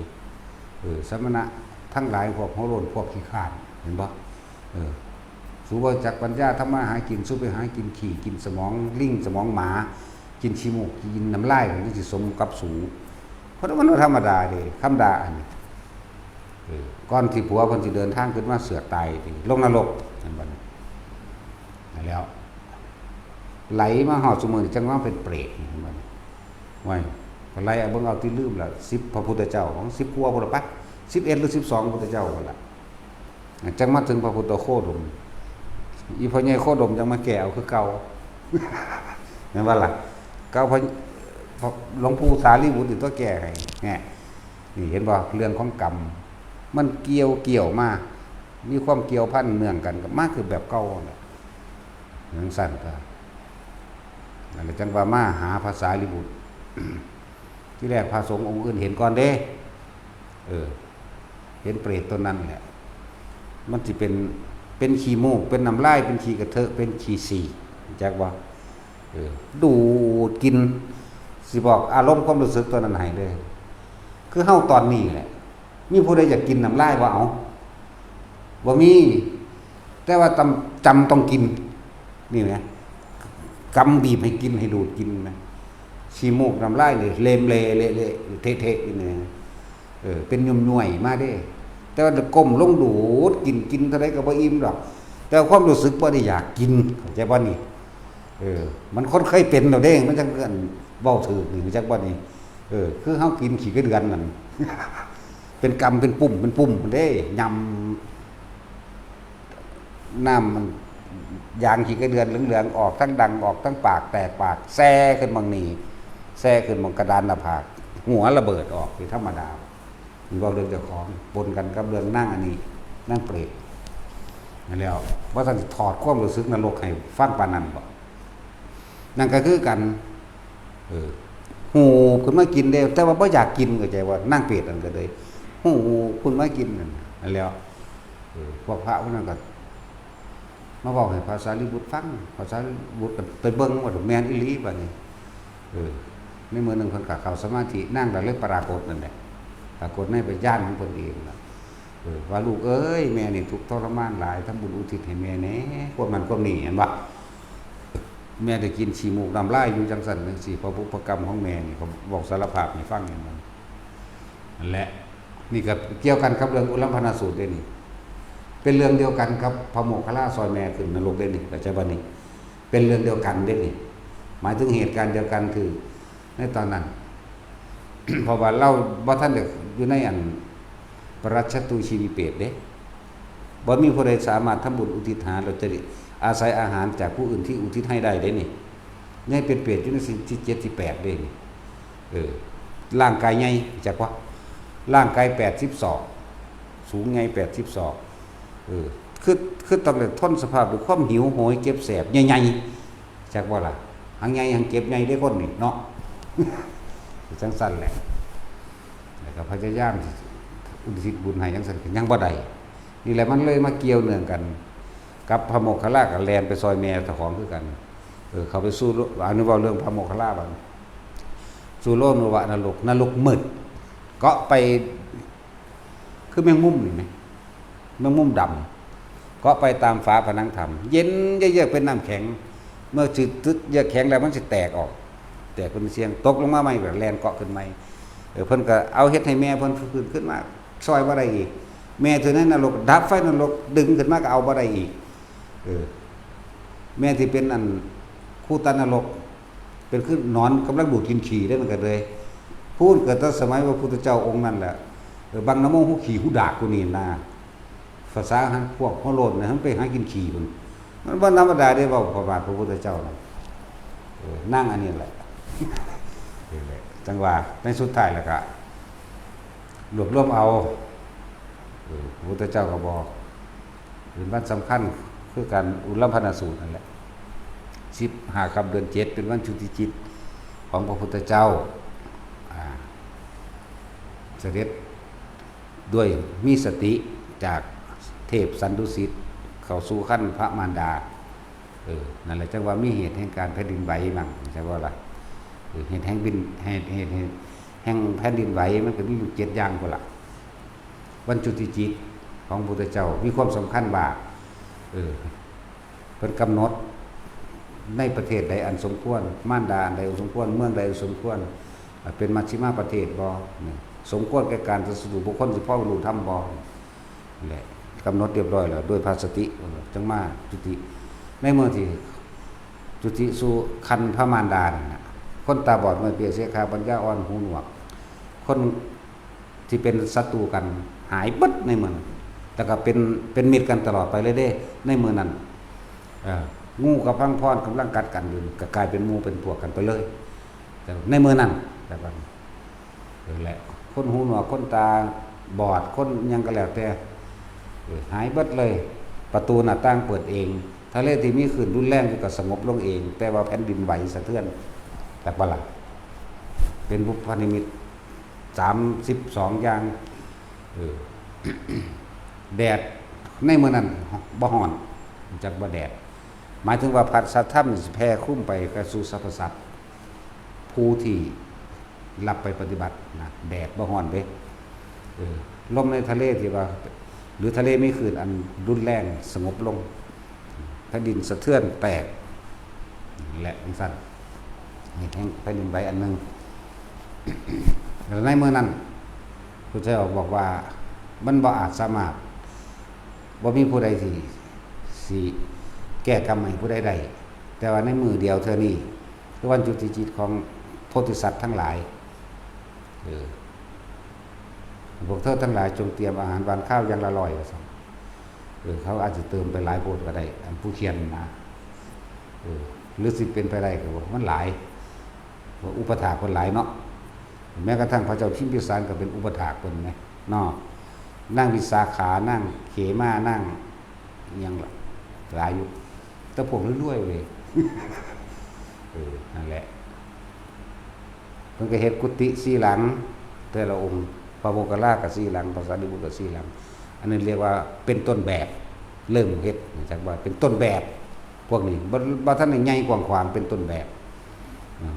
เออ สมณะทั้งหลาย พวกหัวโล้น พวกขี้คร้าน เห็นบ่ เออ สูบ่จักปัญญาทำมาหากิน สูไปหากินขี้ กินสมองลิง สมองหมา กินขี้มูก กินน้ำลาย มันสิสมกับสู เพราะมันบ่ธรรมดาเด้ คำด่าอันนี้ เออ ก่อนที่ผัวเพิ่นสิเดินทางขึ้นมาเสือกตายติ ลงนรก นั่นบัดนี้ นั่นแล้ว ไหลมาฮอดซุมื้อนี้จั่งว่าเป็นเปรต นั่นบัดนี้ ไว้ ก็ไล่เอาเบิ่งเอาที่ลืมละ สิบพระพุทธเจ้า ของสิบกว่าพุ้นละปะ สิบเอ็ดหรือสิบสองพุทธเจ้าพุ้นละ จั่งมาถึงพระพุทธโคดม อีพ่อใหญ่โคดมจั่งมาแก้เอาคือเก่า แม่นบ่ล่ะ เก่าพระ พระ หลวงปู่สารีบุตรนี่ตัวแก้ให้ แหม นี่เห็นบ่ เรื่องของกรรม มันเกี่ยว เกี่ยวมา มีความเกี่ยวพันเนื่องกันกับ มาคือแบบเก่านั่นแหละ จั่งซั่นก็ นั่นแหละจั่งว่ามาหาพระสารีบุตร ที่แรกพระสงฆ์องค์อื่นเห็นก่อนเด้ เออ เห็นเปรตตนนั้นแหละ มันสิเป็น เป็นขี้มูก เป็นน้ำลาย เป็นขี้กระเทอะ เป็นขี้ฉี่ รู้จักบ่ เออ ดูดกิน สิบอกอารมณ์ความรู้สึกตอนนั้นให้เลย คือเฮาตอนนี้แหละ มีผู้ใดอยากกินน้ำลายบ่ เอา บ่มี แต่ว่าจำ จำต้องกิน นี่นะ กำบีบให้กิน ให้ดูดกินนะ ขี้มูกน้ำลายนี่ เลมเล เละเละ เทะเทะ นี่นะ เออ เป็นย่วยๆมาเด้ แต่ว่าก้มลงดูดกิน กินเท่าใดก็บ่อิ่มดอก แต่ความรู้สึกบ่ได้อยากกิน เข้าใจบ่นี่ เออ มันคนเคยเป็นแล้วเด้ มันจั่งเอิ้นเว้าถูกนี่ รู้จักบ่นี่ เออ คือเฮากินขี้ไก่เดือนนั่น เป็นกำ เป็นปุ่ม เป็นปุ่มเด้ ยำ น้ำมัน ยางขี้ไก่เดือนเหลืองๆ ออกทั้งดัง ออกทั้งปาก แตกปาก แซ่ขึ้นหม่องนี่ แซ่ขึ้นหม่องกระดานหน้าผาก หัวระเบิดออก นี่ธรรมดา นี่เว้าเรื่องเจ้าของ ปนกันกับเรื่องนางอันนี้ นางเปรต นั่นแล้ว ว่าซั่นสิถอดความรู้สึกนรกให้ฟังปานนั้นบ่ นั่นก็คือกัน เออ หูบขึ้นมากินเด้ แต่ว่าบ่อยากกิน เข้าใจบ่ นางเปรตนั่นก็เลย หูบขึ้นมากินนั่น นั่นแล้ว เออ พวกพระพวกนั้นก็ มาเว้าให้พระสารีบุตรฟัง พระสารีบุตรก็ไปเบิ่งว่าแม่นอีหลีบัดนี้ เออ ในมื้อหนึ่งเพิ่นก็เข้าสมาธิ นางก็เลยปรากฏนั่นแหละ ปรากฏในญาณของเพิ่นเองล่ะ เออ ว่า "ลูกเอ้ย แม่นี่ทุกข์ทรมานหลาย ทำบุญอุทิศให้แม่แหน่" ความนั้นความนี้ เห็นบ่ แม่ได้กินขี้มูกน้ำลายอยู่จั่งซั่นจั่งซี้ เพราะบุพกรรมของแม่นี่ เขาบอกสารภาพให้ฟังอย่างนั้น นั่นแหละ นี่ก็เกี่ยวกันกับเรื่องอุลัมพนสูตรเด้นี่ เป็นเรื่องเดียวกันกับพระโมคคัลลาซอยแม่ขึ้นนรกเด้นี่ เข้าใจบ่นี่ เป็นเรื่องเดียวกันเด้นี่ หมายถึงเหตุการณ์เดียวกันคือในตอนนั้น เพราะว่าลาวบ่ทันได้อยู่ในอันปรัชญ์ตูชีวิเปตเด้ บ่มีผู้ใดสามารถทำบุญอุทิศหา แล้วจะได้อาศัยอาหารจากผู้อื่นที่อุทิศให้ได้เด้นี่ ยังเป็นเปรตอยู่ในสิ่งที่เจ็ดที่แปดเด้นี่ เออ ร่างกายใหญ่ จักว่า ร่างกายแปดสิบศอก สูงใหญ่แปดสิบศอก เออ คือ คือต้องได้ทนสภาพด้วยความหิวโหยเจ็บแสบใหญ่ๆ จักว่าล่ะ หังใหญ่หังเจ็บใหญ่เด้คนนี่เนาะ จั่งซั่นแหละ แล้วก็พยายามอุทิศบุญให้จั่งซั่นก็ยังบ่ได้ นี่แหละมันเลยมาเกี่ยวเนื่องกัน กับพระโมคคัลลาก็แล่นไปซอยแม่เจ้าของคือกัน เออ เข้าไปสู่โลก อันนี้เว้าเรื่องพระโมคคัลลาบัด สู่โลกนรก นรกมืด ก็ไป คือแมงมุมนี่ไหม แมงมุมดำ ก็ไปตามฝาผนังถ้ำ เย็นเยือกเป็นน้ำแข็ง เมื่อจุดเยือกแข็งแล้วมันสิแตกออก แตกเป็นเสี้ยง ตกลงมาใหม่ก็แล่นเกาะขึ้นใหม่ เออ เพิ่นก็เอาเฮ็ดให้แม่เพิ่นฟื้นขึ้นมา ซ่อยบ่ได้อีก แม่ที่ในนรก ดับไฟนรก ดึงขึ้นมาก็เอาบ่ได้อีก เออ แม่ที่เป็นอัน คูตานรก เป็นคือหนอนกำลังดูดกินขี้ได้เหมือนกันเลย พูดเกิดตั้งสมัยพระพุทธเจ้าองค์นั่นแหละ เออ บังนะโม หูขี้หูดากกูนี่นะ ภาษาพวกหัวโลนนะ มันไปหากินขี้มัน มันบ่ธรรมดาได้เว้าประมาทพระพุทธเจ้านะ เออ นั่งอันนี้แหละ นี่แหละ จังหวะในสุดท้ายแล้วก็ รวบรวมเอา เออ พระพุทธเจ้าก็บอก เป็นวันสำคัญ คือการอุลลำภนสูตรนั่นแหละ สิบห้าค่ำเดือนเจ็ด เป็นวันจุติจิตของพระพุทธเจ้า อ่า เสด็จด้วยมีสติจากเทพสันดุสิต เข้าสู่ครรภ์พระมารดา เออ นั่นแหละจังว่ามีเหตุแห่งการแผ่นดินไหวมั่ง จังว่าล่ะ เออ เหตุแห่งบิน เหตุ เหตุ เหตุแห่งแผ่นดินไหวมันก็มีอยู่เจ็ดอย่างพุ้นล่ะ วันจุติจิตของพระพุทธเจ้ามีความสำคัญว่า เออ เพิ่นกำหนดในประเทศใดอันสมควร มารดาอันใดอันสมควร เมืองใดอันสมควร อ่ะ เป็นมัชฌิมาประเทศบ่ นี่ สมควรแก่การตรัสรู้ บุคคลสิพ้องรู้ธรรมบ่ นี่แหละ กำหนดเรียบร้อยแล้ว ด้วยพระสติ จังมาจุติ ในเมืองที่จุติสู่ครรภ์พระมารดานั่นน่ะ คนตาบอด มือเปียก เสียขา ปัญญาอ่อน หูหนวก คนที่เป็นศัตรูกันหายเบิดในเมืองนั้น แต่ก็เป็น เป็นมิตรกันตลอดไปเลยเด้ ในเมืองนั้น เออ งูกับพังพรกำลังกัดกันอยู่ ก็กลายเป็นหมู่เป็นพวกกันไปเลย แต่ในเมืองนั้น แต่ว่า เออ แหละ คนหูหนวก คนตาบอด คนหยังก็แล้วแต่ เออ หายเบิดเลย ประตูหน้าต่างเปิดเอง ทะเลที่มีคลื่นรุนแรงก็สงบลงเอง แต่ว่าแผ่นดินไหวสะเทือน แต่ประหลาด เป็นบุพนิมิต สามสิบสองอย่าง เออ แดดในมื้อนั้นบ่ฮ้อน จักบ่แดด หมายถึงว่าพระสัทธรรมนี่สิแผ่คลุมไปกระสู่สรรพสัตว์ ผู้ที่รับไปปฏิบัตินะ แดดบ่ฮ้อนเด้ เออ ลมในทะเลที่ว่า หรือทะเลมีคลื่นอันรุนแรงสงบลง แผ่นดินสะเทือนแตก และจังซั่น นี่แห่งแผ่นดินไหวอันหนึ่ง แล้วในมื้อนั้น พระเจ้าบอกว่า มันบ่อาจสามารถ บ่มีผู้ใดที่สิแก้กรรมให้ผู้ใดได้ แต่ว่าในมื้อเดียวเทื่อนี้ คือวันจุติจิตของโพธิสัตว์ทั้งหลาย เออ พวกเธอทั้งหลายจงเตรียมอาหารหวานข้าวอย่างละร้อย ว่าซั่น เออ เขาอาจจะเติมไปหลายโพดก็ได้ อันผู้เขียนนะ เออ หรือสิเป็นไปได้ก็ว่ามันหลาย ว่าอุปถากเพิ่นหลายเนาะ แม้กระทั่งพระเจ้าพิมพิสารก็เป็นอุปถากเพิ่นไงเนาะ นางวิสาขา นางเขมา นางอิหยังล่ะ หลายอยู่ แต่พวกรวยๆเว้ย เออ นั่นแหละ เพิ่นก็เฮ็ดกุฏิสี่หลัง แต่ละองค์ พระโมคคัลลาก็สี่หลัง พระสารีบุตรก็สี่หลัง อันนั้นเรียกว่าเป็นต้นแบบ เริ่มเฮ็ด จักว่าเป็นต้นแบบ พวกนี้ บ่ บ่ทันได้ใหญ่กว้างขวาง เป็นต้นแบบ อ่า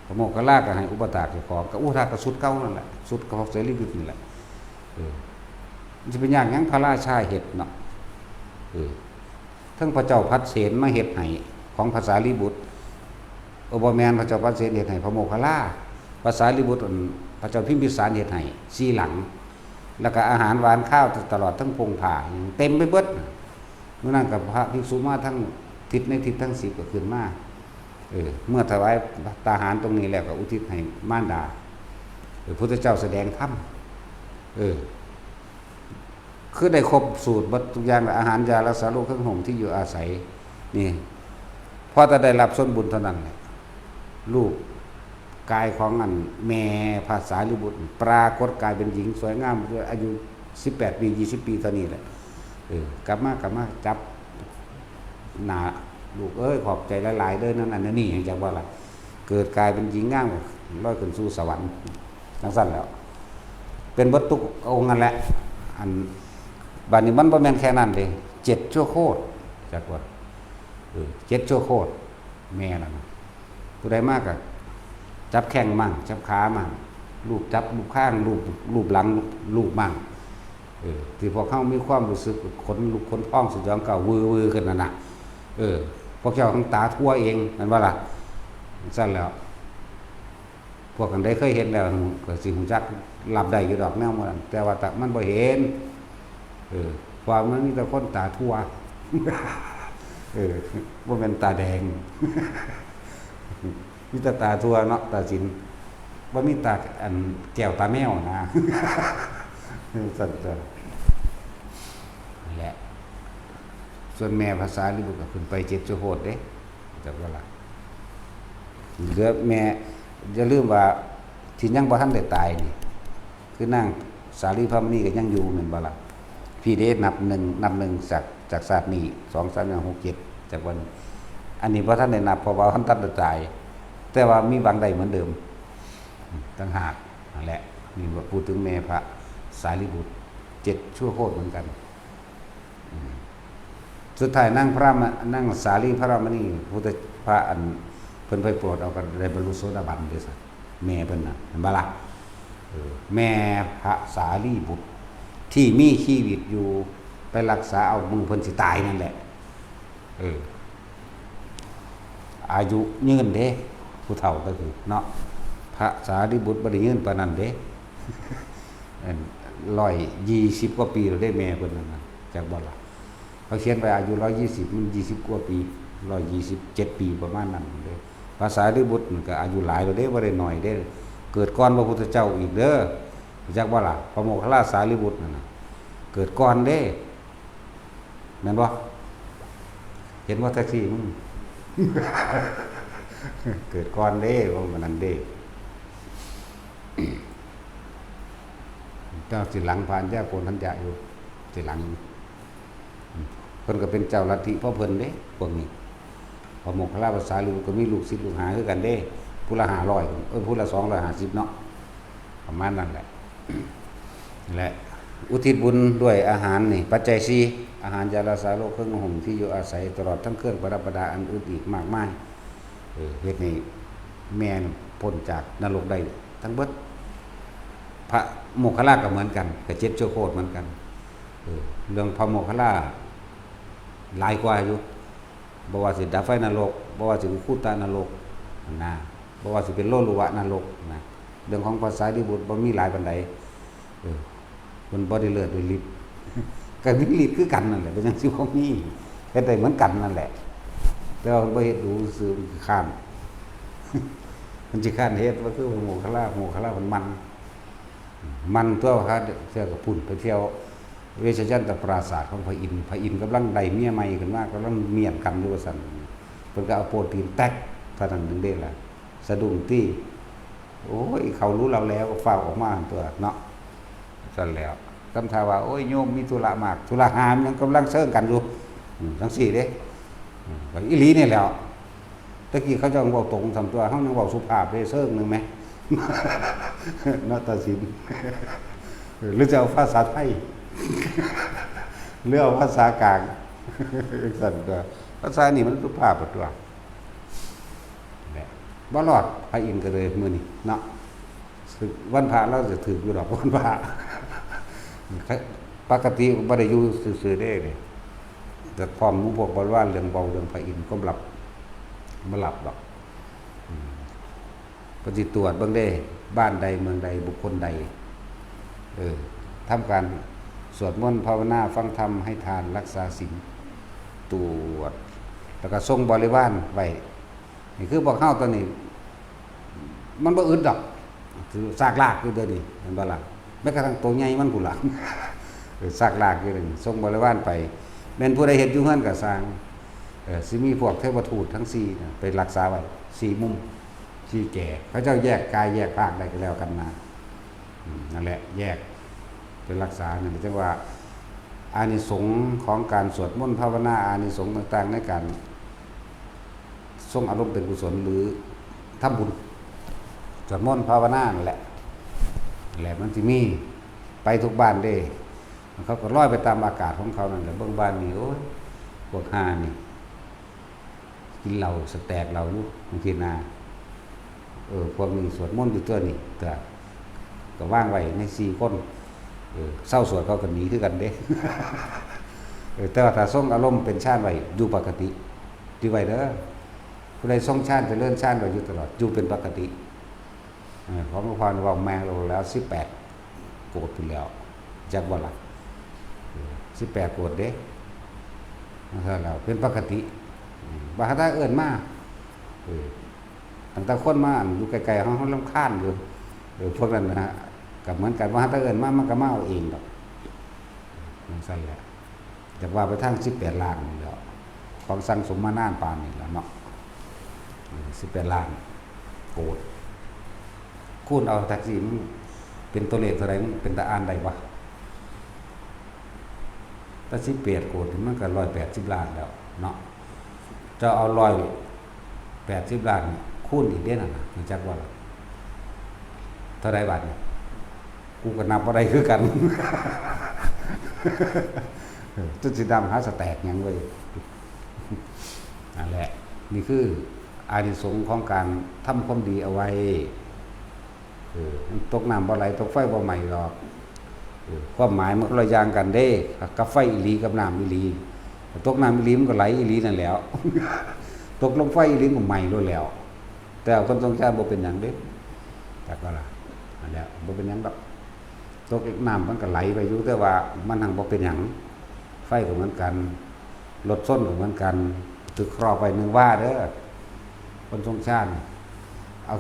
พระโมคคัลลาก็ให้อุปถากเจ้าของ ก็อุปถากก็ชุดเก่านั่นแหละ ชุดของเสรีวิทย์นี่แหละ เออ มันสิเป็นยากหยัง พระราชาเฮ็ดเนาะ เออ ทั้งพระเจ้าพัดเสนมาเฮ็ดให้ของพระสารีบุตร เออ บ่แม่น พระเจ้าพัดเสนเฮ็ดให้พระโมคคัลลา พระสารีบุตร อัน พระเจ้าพิมพิสารเฮ็ดให้สี่หลัง แล้วก็อาหารหวานข้าวตลอดทั้งพงผ้า เต็มไปเบิด มื้อนั้นก็พระภิกษุมาทั้งทิศในทิศทั้งสิบก็ขึ้นมา เออ เมื่อถวายตาหารตรงนี้แล้วก็อุทิศให้มารดา เออ พุทธเจ้าแสดงธรรม เออ คือได้ครบสูตรเบิดทุกอย่าง อาหาร ยา รักษาโรค เครื่องห่ม ที่อยู่อาศัย นี่ พอแต่ได้รับส่วนบุญเท่านั้นแหละ รูปกายของอันแม่พระสารีบุตร ปรากฏกายเป็นหญิงสวยงาม อายุสิบแปดปี ยี่สิบปีเท่านี้แหละ เออ กลับมา กลับมาจับหน้า "ลูกเอ้ย ขอบใจหลายๆ เด้อ นั่นอันนั้นนี่" จังว่าล่ะ เกิดกายเป็นหญิงงาม ลอยขึ้นสู่สวรรค์ จังซั่นแหล้ว เป็นเบิดทุกองค์นั่นแหละ อัน บัดนี้มันบ่แม่นแค่นั้นเด้ เจ็ดชั่วโคตร จักว่า เออ เจ็ดชั่วโคตร แม่นั่นน่ะ ผู้ใดมาก็จับแข้งมั่ง จับขามั่ง ลูบจับลูบคาง ลูบ ลูบหลัง ลูบมั่ง เออ ที่พวกเฮามีความรู้สึกขนลุกขนพองสยองก้าววือๆ ขึ้นนั่นน่ะ เออ พวกเจ้าทั้งตาทั่วเอง แม่นบ่ล่ะ ซั่นแหล้ว พวกอันใดเคยเห็นแล้วก็สิฮู้จักรับได้อยู่ดอกแนวหมู่นั้น แต่ว่าถ้ามันบ่เห็น เออ เพราะมันมีแต่คนตาทั่ว เออ บ่แม่นตาแดง มีแต่ตาทั่วเนาะ ตาสิน บ่มีตาอันแก้วตาแมวนะ สั่นตัว นั่นแหละ ส่วนแม่พระสารีบุตรก็ขึ้นไปเจ็ดชั่วโคตรเด้ จักว่าล่ะ เหลือแม่ อย่าลืมว่าที่ยังบ่ทันได้ตายนี่ คือนางสาลีพรามณีก็ยังอยู่แม่นบ่ล่ะ พี่เด้นับหนึ่ง นับหนึ่งจาก จากชาตินี้ สอง สาม สี่ ห้า หก เจ็ด จากวัน อันนี้บ่ทันได้นับ เพราะว่าบ่ทันได้ตาย แต่ว่ามีหวังได้เหมือนเดิม ต่างหาก นั่นแหละ นี่ว่าพูดถึงแม่พระสารีบุตร เจ็ดชั่วโคตรเหมือนกัน อืม สุดท้ายนางพระมะ นางสาลีพรามณี พุทธ พระอันเพิ่นไปโปรดเอาก็ได้บรรลุโสดาบันเด้อซั่น แม่เพิ่นน่ะ เห็นบ่ล่ะ เออ แม่พระสารีบุตร ที่มีชีวิตอยู่ ไปรักษาเอามื้อเพิ่นสิตายนั่นแหละ เออ อายุยืนเด้ ผู้เฒ่าก็คือเนาะ พระสารีบุตรบ่ได้ยืนปานนั้นเด้ อัน ร้อยยี่สิบกว่าปีแล้วเด้ แม่เพิ่นนั่นน่ะ จักบ่ล่ะ เขาเขียนไว้อายุร้อยยี่สิบ มันยี่สิบกว่าปี ร้อยยี่สิบเจ็ดปีประมาณนั้นเด้ พระสารีบุตรมันก็อายุหลายแล้วเด้ บ่ได้น้อยเด้ เกิดก่อนพระพุทธเจ้าอีกเด้อ จักบ่ล่ะ พระโมคคัลลาสารีบุตรนั่นน่ะ เกิดก่อนเด้ แม่นบ่ เห็นบ่แท็กซี่มึง เกิดก่อนเด้ ว่ามันนั่นเด้ เจ้าสิหลังพระอัญญาโกณฑัญญะอยู่ สิหลัง เพิ่นก็เป็นเจ้าลัทธิของเพิ่นเด้ พวกนี้ พระโมคคัลลาพระสารีบุตรก็มีลูกศิษย์ลูกหาคือกันเด้ ผู้ละห้าร้อย เอ้ย ผู้ละสองร้อยห้าสิบเนาะ ประมาณนั้นแหละ และอุทิศบุญด้วยอาหารนี่ ปัจจัยสี่ อาหาร ยารักษาโรค เครื่องนุ่งห่ม ที่อยู่อาศัย ตลอดทั้งเครื่องประดับประดาอันอื่นอีกมากมาย เออ เฮ็ดให้แม่พ้นจากนรกได้ทั้งเบิด พระโมคคัลลาก็เหมือนกัน ก็เจ็ดชั่วโคตรเหมือนกัน เออ เรื่องพระโมคคัลลาหลายกว่าอยู่ บ่ว่าสิดับไฟนรก บ่ว่าสิอุคคุตตนรก นะ บ่ว่าสิเป็นโลลุวะนรก นะ เรื่องของพระสารีบุตรบ่มีหลายปานใด เออ เพิ่นบ่ได้เลิศด้วยฤทธิ์ ก็มีฤทธิ์คือกันนั่นแหละ เป็นจั่งสิบ่มี เฮ็ดได้เหมือนกันนั่นแหละ แต่ว่าเพิ่นบ่เฮ็ดดูซื่อ มันขี้คร้าน มันขี้คร้านเฮ็ด ว่าคือโมคคัลลา โมคคัลลามันมัน มันตัว หาเทื่อก็พุ้นไปเที่ยวเวชยันตปราสาทของพระอินทร์ พระอินทร์กำลังได้เมียใหม่ขึ้นมา กำลังเมียนกันอยู่ว่าซั่น เพิ่นก็เอาโป้ตีนแต๊ก เท่านั้นหนึ่งเด้ล่ะ สะดุ้งตี้ โอ้ย เขารู้เราแล้ว ก็ฟ้าวออกมาตัวเนาะ ซั่นแล้ว ทำท่าว่า โอ้ย โยมมีธุระมาก ธุระหามหยัง กำลังเซิงกันอยู่ อืม จั่งซี้เด้ อืม ก็อีหลีนี่แหล้ว ตะกี้เขาเจ้าเว้าตรงส่ำตัว เฮายังเว้าสุภาพเด้ เซิงหนึ่งแหม เนาะ ตัดสิน หรือจะเอาภาษาไทย หรือเอาภาษากลาง ซั่นตัว ภาษานี่มันสุภาพตัว แหละ บ่รอด พระอินทร์ก็เลยมื้อนี้เนาะ วันพระเราจะถืกอยู่ดอก วันพระ ปกติบ่ได้อยู่ซื่อๆเด้นี่ แต่พร้อมหมู่พวกบริวารเรื่องเว้าเรื่องพระอินทร์ก็บ่หลับ บ่หลับดอก อืม เพิ่นสิตรวจเบิ่งเด้ บ้านใดเมืองใดบุคคลใด เออ ทำการสวดมนต์ภาวนา ฟังธรรม ให้ทาน รักษาศีล ตรวจ แล้วก็ส่งบริวารไว้ นี่คือพวกเฮาตอนนี้ มันบ่อึดดอก คือซากลากอยู่เดี๋ยวนี้ เห็นบ่ล่ะ แม้กระทั่งตัวใหญ่มันพุ้นล่ะ เออ ซากลากอยู่เดี๋ยวนี้ ส่งบริวารไป แม่นผู้ใดเฮ็ดอยู่เฮือนก็ซ่าง เออ สิมีพวกเทวทูตทั้งสี่น่ะ ไปรักษาไว้ สี่มุม สี่แก่ เขาเจ้าแยกกายแยกภาคได้ก็แล้วกันนะ อืม นั่นแหละ แยก ไปรักษา นั่นจั่งว่า อานิสงส์ของการสวดมนต์ภาวนา อานิสงส์ต่างๆ ในการทรงอารมณ์เป็นกุศล หรือทำบุญ สวดมนต์ภาวนานั่นแหละ แหละมันสิมี ไปทุกบ้านเด้ เขาก็ลอยไปตามอากาศของเขานั่นแหละ เบิ่งบ้านนี่ โอ้ย พวกห่านี่ กินเหล้าสแต็กเหล้าอยู่บางทีนะ เออ พวกนี้สวดมนต์อยู่ตัวนี้ ก็ ก็วางไว้ในสี่คน เออ เซาสวดเขาก็หนีคือกันเด้ เออ แต่ว่าถ้าทรงอารมณ์เป็นฌานไว้ อยู่ปกติ อยู่ไว้เด้อ ผู้ใดทรงฌานเจริญฌานไว้อยู่ตลอด อยู่เป็นปกติ เออ ของหลวงพ่อนี่เว้าแม่นแล้ว สิบแปด โกฏพุ้นแล้ว จักบ่ล่ะ เออ สิบแปด โกฏเด้ นั่นแหละ เป็นปกติ อืม บ่หาแต่เอิ้นมา เออ ตั้งแต่คนมาอันอยู่ไกลๆ เฮา เฮารำคาญอยู่ เออ พวกนั้นนะฮะ ก็เหมือนกัน บ่หาแต่เอิ้นมา มันก็มาเอาเองดอก จั่งซั้นแหละ อยากว่าไปทางสิบแปดล้านนี่แหล้ว ของสั่งสมมานานปานนี้แล้วเนาะ เออ สิบแปดล้าน โกฏ คูณเอาจักซี่ มันเป็นตัวเลขเท่าใด มันเป็นตาอ่านได้บ่ แต่สิบแปด โกฏนี่มันก็ร้อยแปดสิบล้านแล้วเนาะ เจ้าเอาร้อยแปดสิบล้านคูณอีกเด้นั่นน่ะ รู้จักบ่ล่ะ เท่าใดบาดนี้ กูก็นับบ่ได้คือกัน จนสิดำหาสแต็กหยังเว้ย นั่นแหละ นี่คืออานิสงส์ของการทำความดีเอาไว้ เออ มันตกน้ำบ่ไหล ตกไฟบ่ไหม้ดอก เออ ความหมายมันคนละอย่างกันเด้ กับไฟอีหลีกับน้ำอีหลี ตกน้ำอีหลีมันก็ไหลอีหลีนั่นแหล้ว ตกลงไฟอีหลีมันก็ไหม้โลดแล้ว แต่ว่าคนสงสารบ่เป็นหยังเด้ จักว่าล่ะ นั่นแหละ บ่เป็นหยังดอก ตกน้ำมันก็ไหลไปอยู่ แต่ว่ามันหั้นบ่เป็นหยัง ไฟก็เหมือนกัน รถชนก็เหมือนกัน ถืกเคราะห์ไปหนึ่งวาเด้อ คนสงสาร เอา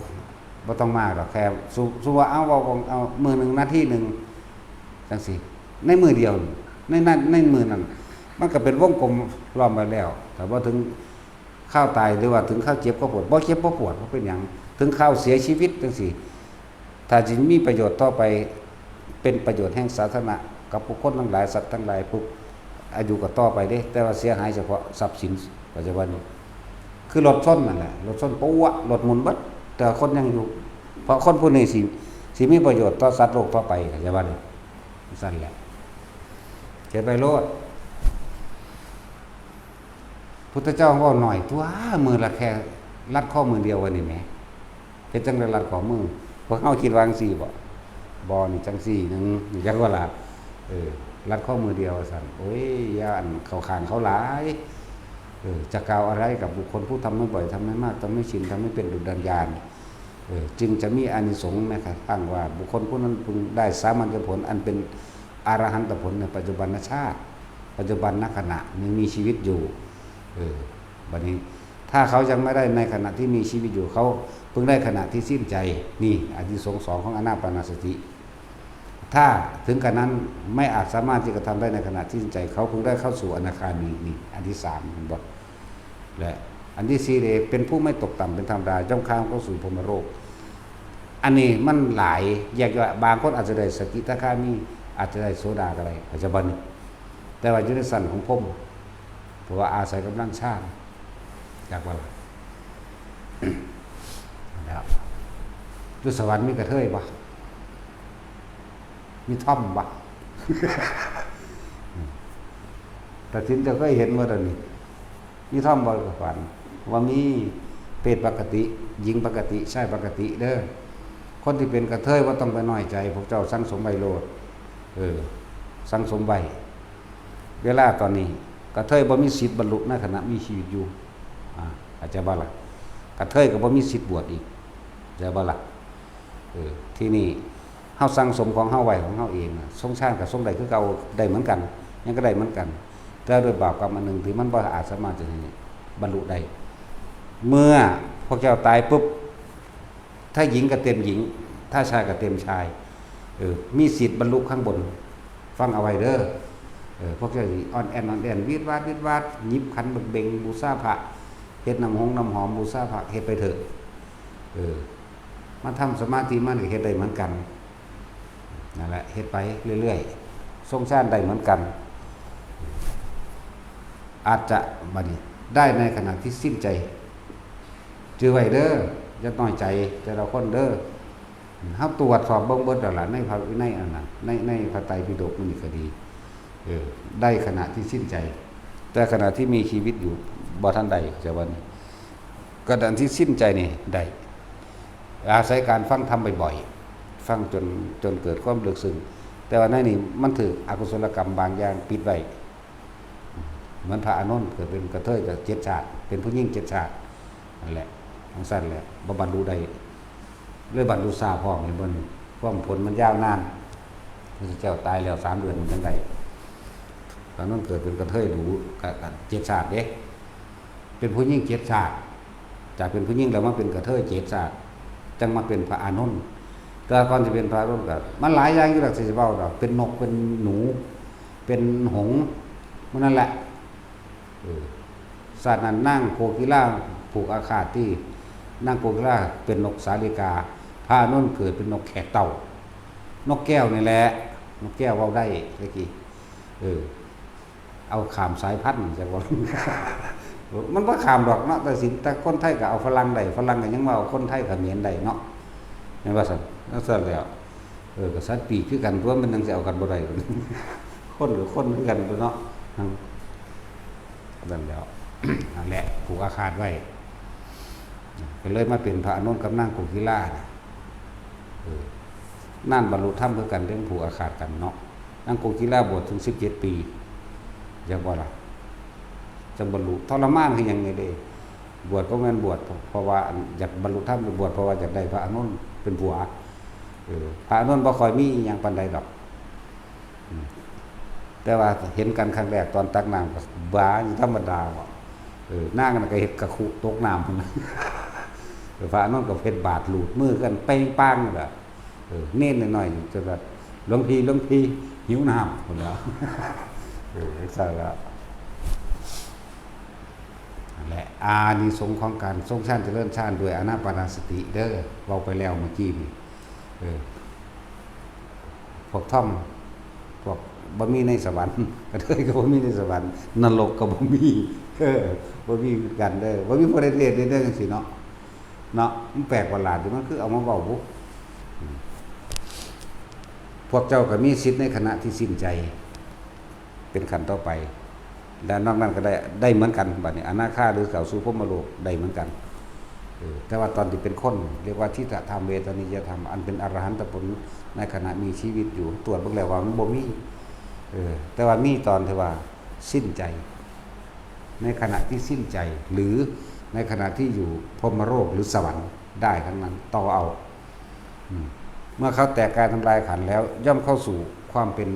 บ่ต้องมากดอก แค่ สม สมมุติว่า เอา เอา เอา เอา มื้อหนึ่ง นาทีหนึ่ง จั่งซี้ ในมื้อเดียว ในนั้น ในมื้อนั้น มันก็เป็นวงกลมล้อมไว้แล้ว แต่พอถึงคราวตาย หรือว่าถึงคราวเจ็บคราวปวด บ่เจ็บบ่ปวด บ่เป็นหยัง ถึงคราวเสียชีวิตจั่งซี้ ถ้าสิมีประโยชน์ต่อไป เป็นประโยชน์แห่งสาธารณะ กับบุคคลทั้งหลาย สัตว์ทั้งหลาย ปุ๊บ อายุก็ต่อไปเด้ แต่ว่าเสียหายเฉพาะทรัพย์สิน ปัจจุบันนี้ คือรถชนนั่นแหละ รถชนปั๊ว รถหมุนเบิด แต่คนยังอยู่ เพราะคนผู้นี้สิ สิมีประโยชน์ต่อสัตว์โลกต่อไป เข้าใจบ่นี่ ซั่นแหละ เขียนไปโลด พุทธเจ้าเว้าน้อยตั๊ว มื้อละแค่รัดข้อมือเดียวว่านี่แหม เฮ็ดจั่งใดรัดข้อมือ พวกเฮาคิดว่าจั่งซี้บ่ บ่ นี่จั่งซี้หนึ่ง นี่จั่งว่าล่ะ เออ รัดข้อมือเดียวว่าซั่น โอ้ย อย่าอันเข้าข้างเขาหลาย เออ จะกล่าวอะไรกับบุคคลผู้ทำไม่บ่อย ทำไม่มาก ทำไม่ชิน ทำไม่เป็นดุจดังยาน เออ จึงจะมีอานิสงส์แม้กระทั่งว่าบุคคลผู้นั้นพึงได้สามัญญผลอันเป็นอรหันตผลในปัจจุบันชาติ ปัจจุบันขณะยังมีชีวิตอยู่ เออ บัดนี้ ถ้าเขายังไม่ได้ในขณะที่มีชีวิตอยู่ เขาเพิ่งได้ขณะที่สิ้นใจ นี่อานิสงส์สองของอานาปานสติ ถ้าถึงกระนั้นไม่อาจสามารถที่จะทำได้ในขณะที่สิ้นใจ เขาเพิ่งได้เข้าสู่อนาคามี นี่อันที่สาม เห็นบ่ และอันที่สี่เลย เป็นผู้ไม่ตกต่ำเป็นธรรมดา ย่อมข้ามเข้าสู่พรหมโลก อันนี้มันหลาย แยกย่อย บางคนอาจจะได้สกิทาคามี อาจจะได้โสดาก็ได้ ปัจจุบันนี้ แต่ว่าอยู่ในชั้นของพรหม เพราะว่าอาศัยกำลังฌาน จักว่าล่ะ แล้ว อยู่สวรรค์มีกระเทยบ่ มีท่อมบ่ ตาสินเจ้าเคยเห็นบ่ตอนนี้ มีท่อมบ่ สวรรค์ ว่ามีเพศปกติ หญิงปกติ ชายปกติเด้อ คนที่เป็นกระเทยบ่ต้องไปน้อยใจ พวกเจ้าสั่งสมไว้โลด เออ สั่งสมไว้ เวลาตอนนี้ กระเทยบ่มีสิทธิ์บรรลุในขณะมีชีวิตอยู่ อ่า เข้าใจบ่ล่ะ กระเทยก็บ่มีสิทธิ์บวชอีก เข้าใจบ่ล่ะ เออ ที่นี่ เฮาสั่งสมของเฮาไว้ของเฮาเองน่ะ ทรงฌานก็ทรงได้คือเก่า ได้เหมือนกัน ยังก็ได้เหมือนกัน แต่ด้วยบาปกรรมอันหนึ่งที่มันบ่อาจสามารถจะให้บรรลุได้ เมื่อพวกเจ้าตายปุ๊บ ถ้าหญิงก็เต็มหญิง ถ้าชายก็เต็มชาย เออ มีสิทธิ์บรรลุข้างบน ฟังเอาไว้เด้อ เออ พวกเจ้าสิอ่อนแอนอ่อนแอน วีดวาดวีดวาด หยิบขันบักเบงบูชาพระ เฮ็ดน้ำหงน้ำหอมบูชาพระ เฮ็ดไปเถอะ เออ มาทำสมาธิมันก็เฮ็ดได้เหมือนกัน นั่นแหละ เฮ็ดไปเรื่อยๆ ทรงฌานได้เหมือนกัน อาจจะ บัดนี้ ได้ในขณะที่สิ้นใจ จื่อไว้เด้อ อย่าน้อยใจแต่ละคนเด้อ เฮาตรวจสอบเบิ่งเบิดแล้วล่ะ ในพระวินัยอันนั้น ใน ในพระไตรปิฎกมันนี่ก็ดี เออ ได้ขณะที่สิ้นใจ แต่ขณะที่มีชีวิตอยู่ บ่ทันได้ เข้าใจบ่นี่ ขณะที่สิ้นใจนี่ได้ อาศัยการฟังธรรมบ่อยๆ ฟังจน จนเกิดความลึกซึ้ง แต่ว่าในนี้มันถืกอกุศลกรรมบางอย่างปิดไว้ เหมือนพระอานนท์เกิดเป็นกระเทยก็เจ็ดชาติ เป็นผู้หญิงเจ็ดชาติ นั่นแหละ จั่งซั้นแหละ บ่บรรลุได้ เลยบรรลุสาพร้อม เห็นบ่นี่ ความผลมันยาวนาน พระพุทธเจ้าตายแล้วสามเดือนมันจั่งได้ ตอนนั้นเกิดเป็นกระเทยดู กะ กะเจ็ดชาติเด้ เป็นผู้หญิงเจ็ดชาติ จากเป็นผู้หญิงแล้วมาเป็นกระเทยเจ็ดชาติ จั่งมาเป็นพระอานนท์ แต่ก่อนสิเป็นพระอานนท์ก็ มันหลายอย่างอยู่ดอก สิเว้าดอก เป็นนกเป็นหนู เป็นหงส์ หมู่นั่นแหละ เออ ชาตินั้นนางโคกิลาผูกอาฆาตที่ นางโคกิลาเป็นนกสาลิกา พระอานนท์เกิดเป็นนกแขกเต้า นกแก้วนี่แหละ นกแก้วเว้าได้ตะกี้ เออ เอาข้ามสายพันธุ์ จักว่า มันบ่ข้ามดอกเนาะ แต่สิ แต่คนไทยก็เอาฝรั่งได้ ฝรั่งก็ยังว่าเอาคนไทยเขมรได้เนาะ แม่นว่าซั่น จั่งซั่นแหล้ว เออ ก็สัตว์ปีกคือกัน ตัวมันจั่งสิเอากันบ่ได้ คนก็คนคือกันตั่วเนาะ นั่นแหล้ว นั่นแหละ ผูกอาฆาตไว้ ก็เลยมาเป็นพระอานนท์กับนางโคกิลาน่ะ เออ นั่นบรรลุธรรมคือกัน เรื่องผูกอาฆาตกันเนาะ นางโคกิลาบวชถึงสิบเจ็ดปี จักบ่ล่ะ จั่งบรรลุ ทรมานคือหยังนี่เด้ บวชก็แม่นบวช เพราะว่าอันอยากบรรลุธรรม บวชเพราะว่าอยากได้พระอานนท์เป็นผัว เออ พระอานนท์บ่ค่อยมีอิหยังปานใดดอก อืม แต่ว่าเห็นกันครั้งแรกตอนตักน้ำก็บ้าอยู่ธรรมดาบ่ เออ นางนั่นก็เฮ็ดกะคุตกน้ำ พุ้นนะ เออ พระอานนท์ก็เฮ็ดบาตรลูดมือกันเป้งปังนั่นล่ะ เออ เณรน้อยๆ จนว่า "หลวงพี่ หลวงพี่ หิวน้ำ" พุ้นแหล้ว เออ จั่งซั่นล่ะ นั่นแหละ อานิสงส์ของการทรงฌานเจริญฌานด้วยอานาปานสติเด้อ เว้าไปแล้วเมื่อกี้นี่ เออ พวกทอม พวกบ่มีในสวรรค์ กระเทยก็บ่มีในสวรรค์ นรกก็บ่มี เออ บ่มีคือกันเด้อ บ่มีผู้ใดเทศน์ได้เด้อจั่งซี้เนาะ เนาะ มันแปลกประหลาดอยู่ มันคือเอามาเว้าบุ อืม พวกเจ้าก็มีสิทธิ์ในขณะที่สิ้นใจ เป็นขั้นต่อไป และนอกนั้นก็ได้ ได้เหมือนกัน บัดนี้ อนาคาหรือเข้าสู่พรหมโลกได้เหมือนกัน เออ แต่ว่าตอนที่เป็นคน เรียกว่าทิฏฐธรรม เวทนิยธรรม อันเป็นอรหันตผล ในขณะมีชีวิตอยู่ ตรวจเบิ่งแล้วว่ามันบ่มี เออ แต่ว่ามีตอนที่ว่าสิ้นใจ ในขณะที่สิ้นใจ หรือในขณะที่อยู่พรหมโลกหรือสวรรค์ได้ทั้งนั้น ต่อเอา อืม เมื่อเขาแตกกายทำลายขันธ์แล้ว ย่อมเข้าสู่ความเป็น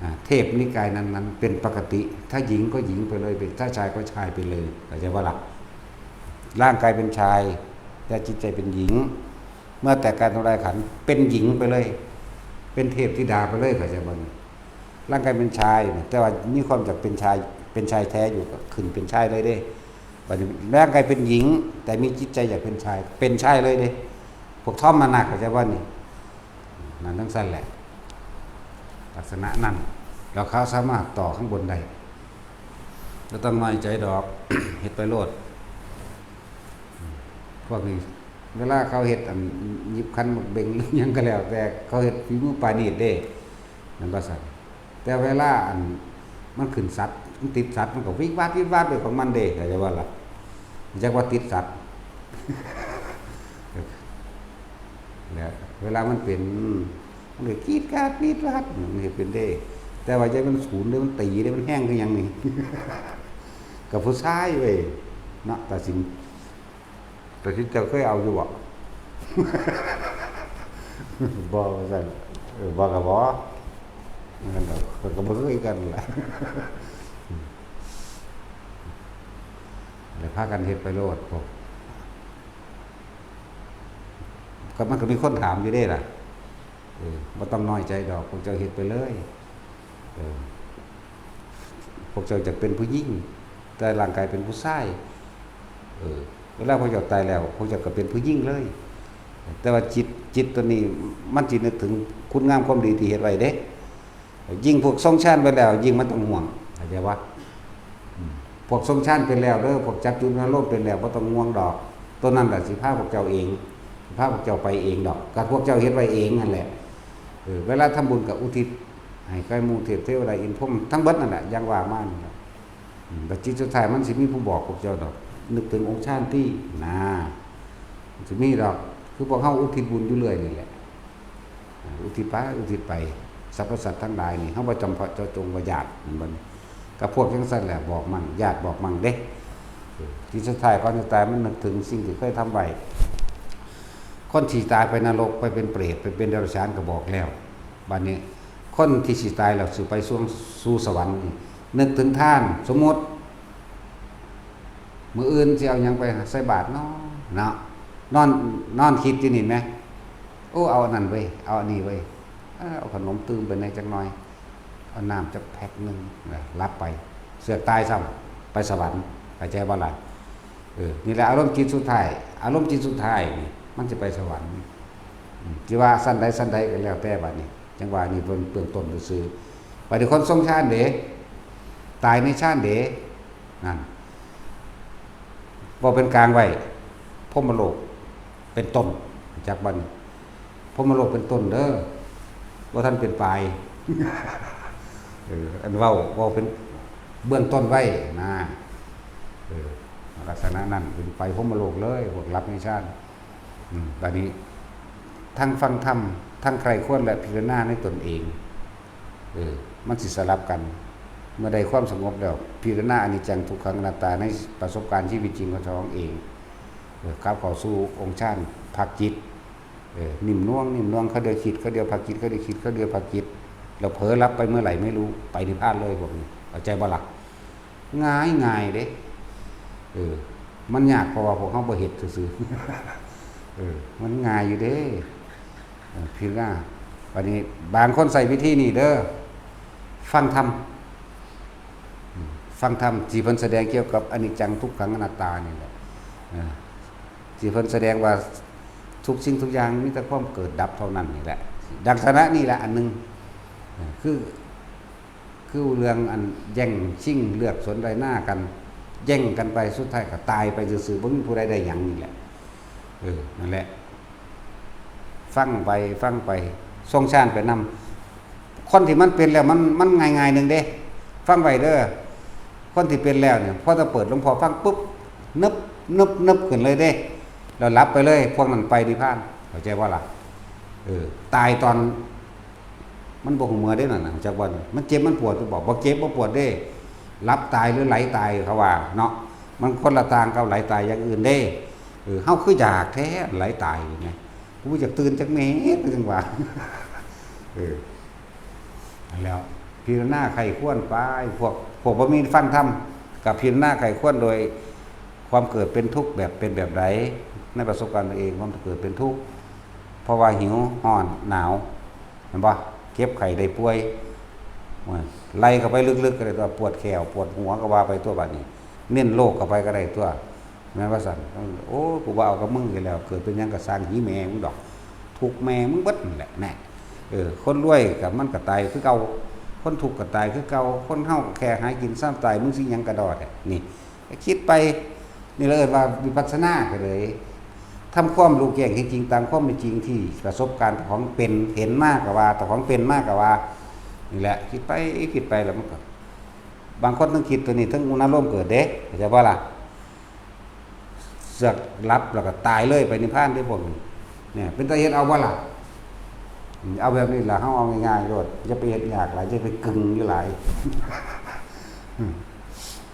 อ่า เทพนิกายนั้นๆ เป็นปกติ ถ้าหญิงก็หญิงไปเลย เป็น ถ้าชายก็ชายไปเลย เข้าใจบ่ล่ะ ร่างกายเป็นชาย แต่จิตใจเป็นหญิง เมื่อแตกกายทำลายขันธ์ เป็นหญิงไปเลย เป็นเทพธิดาไปเลย เข้าใจบ่นี่ ร่างกายเป็นชาย แต่ว่ามีความอยากเป็นชาย เป็นชายแท้อยู่ ก็ขึ้นเป็นชายเลยเด้ บัดนี้ร่างกายเป็นหญิง แต่มีจิตใจอยากเป็นชาย เป็นชายเลยเด้ พวกทอมมานัก เข้าใจบ่นี่ นั่นจั่งซั่นแหละ ลักษณะนั้น แล้วเขาสามารถต่อข้างบนได้ บ่ต้องน้อยใจดอก เฮ็ดไปโลด พวกนี้ เวลาเขาเฮ็ดอันหยิบขันหมากเบงหรือหยังก็แล้วแต่ เขาเฮ็ดฝีมือปราณีตเด้ นั่นว่าซั่น แต่เวลาอันมันขึ้นสัตว์ มันติดสัตว์ มันก็วิดวาดวิดวาดไปของมันเด้ เข้าใจบ่ล่ะ จักว่าติดสัตว์ แล้วเวลามันเป็น มันก็กรีดกราดกรีดกราด มันเฮ็ดเป็นเด้ แต่ว่าอย่ามันสูนเด้ มันตีเด้ มันแฮงคือหยังนี่ กับผู้ชายเว้ย เนาะ ตัดสิน ตัดสินเจ้าเคยเอาอยู่บ่ บ่ว่าซั่น เออ บ่ก็บ่ นั่นดอก ข้อยก็บ่เคยกันล่ะ แล้วพากันเฮ็ดไปโลดพวก ก็มันก็มีคนถามอยู่เด้ล่ะ เออ บ่ต้องน้อยใจดอก พวกเจ้าเฮ็ดไปเลย เออ พวกเจ้าอยากเป็นผู้หญิง แต่ร่างกายเป็นผู้ชาย เออ เวลาพวกเจ้าตายแล้ว พวกเจ้าก็เป็นผู้หญิงเลย แต่ว่าจิต จิตตัวนี้ มันสินึกถึงคุณงามความดีที่เฮ็ดไว้เด้ ยิ่งพวกทรงฌานไปแล้ว ยิ่งมันต้องห่วง เข้าใจบ่ อืม พวกทรงฌานเป็นแล้วเด้อ พวกจักจุณาโลมเป็นแล้ว บ่ต้องห่วงดอก ตัวนั้นล่ะสิพาพวกเจ้าเอง สิพาพวกเจ้าไปเองดอก ก็พวกเจ้าเฮ็ดไว้เองนั่นแหละ เออ เวลาทำบุญก็อุทิศให้ใคร่หมู่เทพเทวดาอินทร์พรหมทั้งเบิดนั่นแหละ อย่างว่ามานั่นแหละ อืม แต่จิตสุดท้ายมันสิมีผู้บอกพวกเจ้าดอก นึกถึงองค์ฌานตี้ นะ มันสิมีดอก คือพวกเฮาอุทิศบุญอยู่เรื่อยนี่แหละ อ่า อุทิศไป อุทิศไป สรรพสัตว์ทั้งหลายนี่ เฮาบ่จำเพาะเจาะจงว่าญาติ แม่นบ่ กับพวกจั่งซั่นแหละ บอกมั่ง ญาติบอกมั่งเด้ เออ ที่สุดท้ายก่อนจะตายมันนึกถึงสิ่งที่เคยทำไว้ คนที่ตายไปนรก ไปเป็นเปรต ไปเป็นเดรัจฉานก็บอกแล้ว บัดนี้ คนที่สิตายแล้วสิไปสู่ สู่สวรรค์นี่ นึกถึงทาน สมมุติ มื้ออื่นสิเอาหยังไปใส่บาตรเนาะ เนาะ นอน นอนคิดอยู่นี่แหม โอ้ เอาอันนั้นเว้ย เอาอันนี้เว้ย เออ เอาขนมตื่มไปแหน่จักหน่อย เอาน้ำจักแพ็คหนึ่ง นะ หลับไป เสือกตายซ้ำ ไปสวรรค์ เข้าใจบ่ล่ะ เออ นี่แหละอารมณ์จิตสุดท้าย อารมณ์จิตสุดท้ายนี่ มันจะไปสวรรค์ อืม ที่ว่าชั้นใดชั้นใดก็แล้วแต่บัดนี้ จังว่านี่เพิ่นเบื้องต้นซื่อๆ บัดนี้คนทรงฌานเด้ ตายในฌานเด้ นั่น เว้าเป็นกลางไว้ พรหมโลกเป็นต้น จักบัดนี้ พรหมโลกเป็นต้นเด้อ บ่ทันเป็นปลาย เออ อันเว้า เว้าเป็นเบื้องต้นไว้นะ เออ ลักษณะนั้น เป็นไปพรหมโลกเลย พวกหลับในฌาน อืม บัดนี้ ทั้งฟังธรรม ทั้งใคร่ครวญและพิจารณาในตนเอง เออ มันสิสลับกัน เมื่อได้ความสงบแล้ว พิจารณาอนิจจังทุกขังอนัตตาในประสบการณ์ชีวิตจริงของเจ้าของเอง เออ ก้าวเข้าสู่องค์ฌาน พักจิต เออ นิ่มนวล นิ่มนวล คราวเดียวคิด คราวเดียวพักจิต คราวเดียวคิด คราวเดียวพักจิต แล้วเผลอหลับไปเมื่อไหร่ไม่รู้ ไปนิพพานเลยพวกนี้ เข้าใจบ่ล่ะ ง่ายง่ายเด้ เออ มันยากเพราะว่าพวกเฮาบ่เฮ็ดซื่อๆ เออ มันง่ายอยู่เด้ เออ พิจารณา บัดนี้ บางคนใช้วิธีนี้เด้อ ฟังธรรม อืม ฟังธรรมที่เพิ่นแสดงเกี่ยวกับอนิจจังทุกขังอนัตตานี่แหละ เออ ที่เพิ่นแสดงว่าทุกสิ่งทุกอย่างมีแต่ความเกิดดับเท่านั้นนี่แหละ ลักษณะนี่แหละอันหนึ่ง เออ คือ คือเรื่องอันแย่งชิงเลือกสวนไร่นากัน แย่งกันไป สุดท้ายก็ตายไปซื่อๆ บ่มีผู้ใดได้หยังนี่แหละ เออ นั่นแหละ ฟังไป ฟังไป ทรงฌานไปนำ คนที่มันเป็นแล้วมัน มันง่ายๆหนึ่งเด้ ฟังไว้เด้อ คนที่เป็นแล้วเนี่ย พอจะเปิดหลวงพ่อฟังปุ๊บ นึบ นึบ นึบขึ้นเลยเด้ แล้วหลับไปเลย พวกนั้นไปนิพพาน เข้าใจบ่ล่ะ เออ ตายตอน มันบ่ฮู้เมื่อเด้นั่นน่ะ จักว่ามันเจ็บมันปวดหรือบ่ บ่เจ็บบ่ปวดเด้ หลับตายหรือไหลตายเขาว่าเนาะ มันคนละต่างกับไหลตายอย่างอื่นเด้ เออ เฮาคืออยากแท้ไหลตายนี่แหม กูอยากตื่นจักเม็ดจังว่า เออ นั่นแหล้ว พิจารณาใคร่ครวญไป พวก พวกบ่มีฟังธรรม ก็พิจารณาใคร่ครวญโดยความเกิดเป็นทุกข์แบบเป็นแบบใด ในประสบการณ์ตัวเอง ความเกิดเป็นทุกข์ เพราะว่าหิว ร้อน หนาว เห็นบ่ เจ็บไข้ได้ป่วย โอ้ย ไล่เข้าไปลึกๆก็ได้ตัว ปวดแข้ว ปวดหัวก็ว่าไปตัวบัดนี้ เน้นโลกเข้าไปก็ได้ตัว แม่นว่าซั่น โอ้ กูบ่เอากับมึงอีกแล้ว เกิดเป็นหยังก็ซ่าง หีแม่มึงดอก ทุกข์แม่มึงเบิดนั่นแหละ แน่ เออ คนรวยก็มันก็ตายคือเก่า คนทุกข์ก็ตายคือเก่า คนเฮาก็แค่หากินซ่ำตาย มึงสิหยังกะดอแท้ นี่ ก็คิดไป นี่เราเอิ้นว่าวิปัสสนาก็เลย ทำความรู้แจ้งเห็นจริงตามความเป็นจริงที่ประสบการณ์เจ้าของเป็น เห็นมาก็ว่า เจ้าของเป็นมาก็ว่า นี่แหละ คิดไป คิดไปแล้วมันก็ บางคนต้องคิดตัวนี้ ทั้งอุณาโลมเกิดเด้ เข้าใจบ่ล่ะ เสือกหลับแล้วก็ตายเลยไปนิพพานเด้พวกนี้ เนี่ย เป็นตาเฮ็ดเอาบ่ล่ะ อืม เอาแบบนี้ล่ะ เฮาเอาง่ายๆโลด อย่าไปเฮ็ดยากหลาย อย่าไปกึ่งอยู่หลาย อืม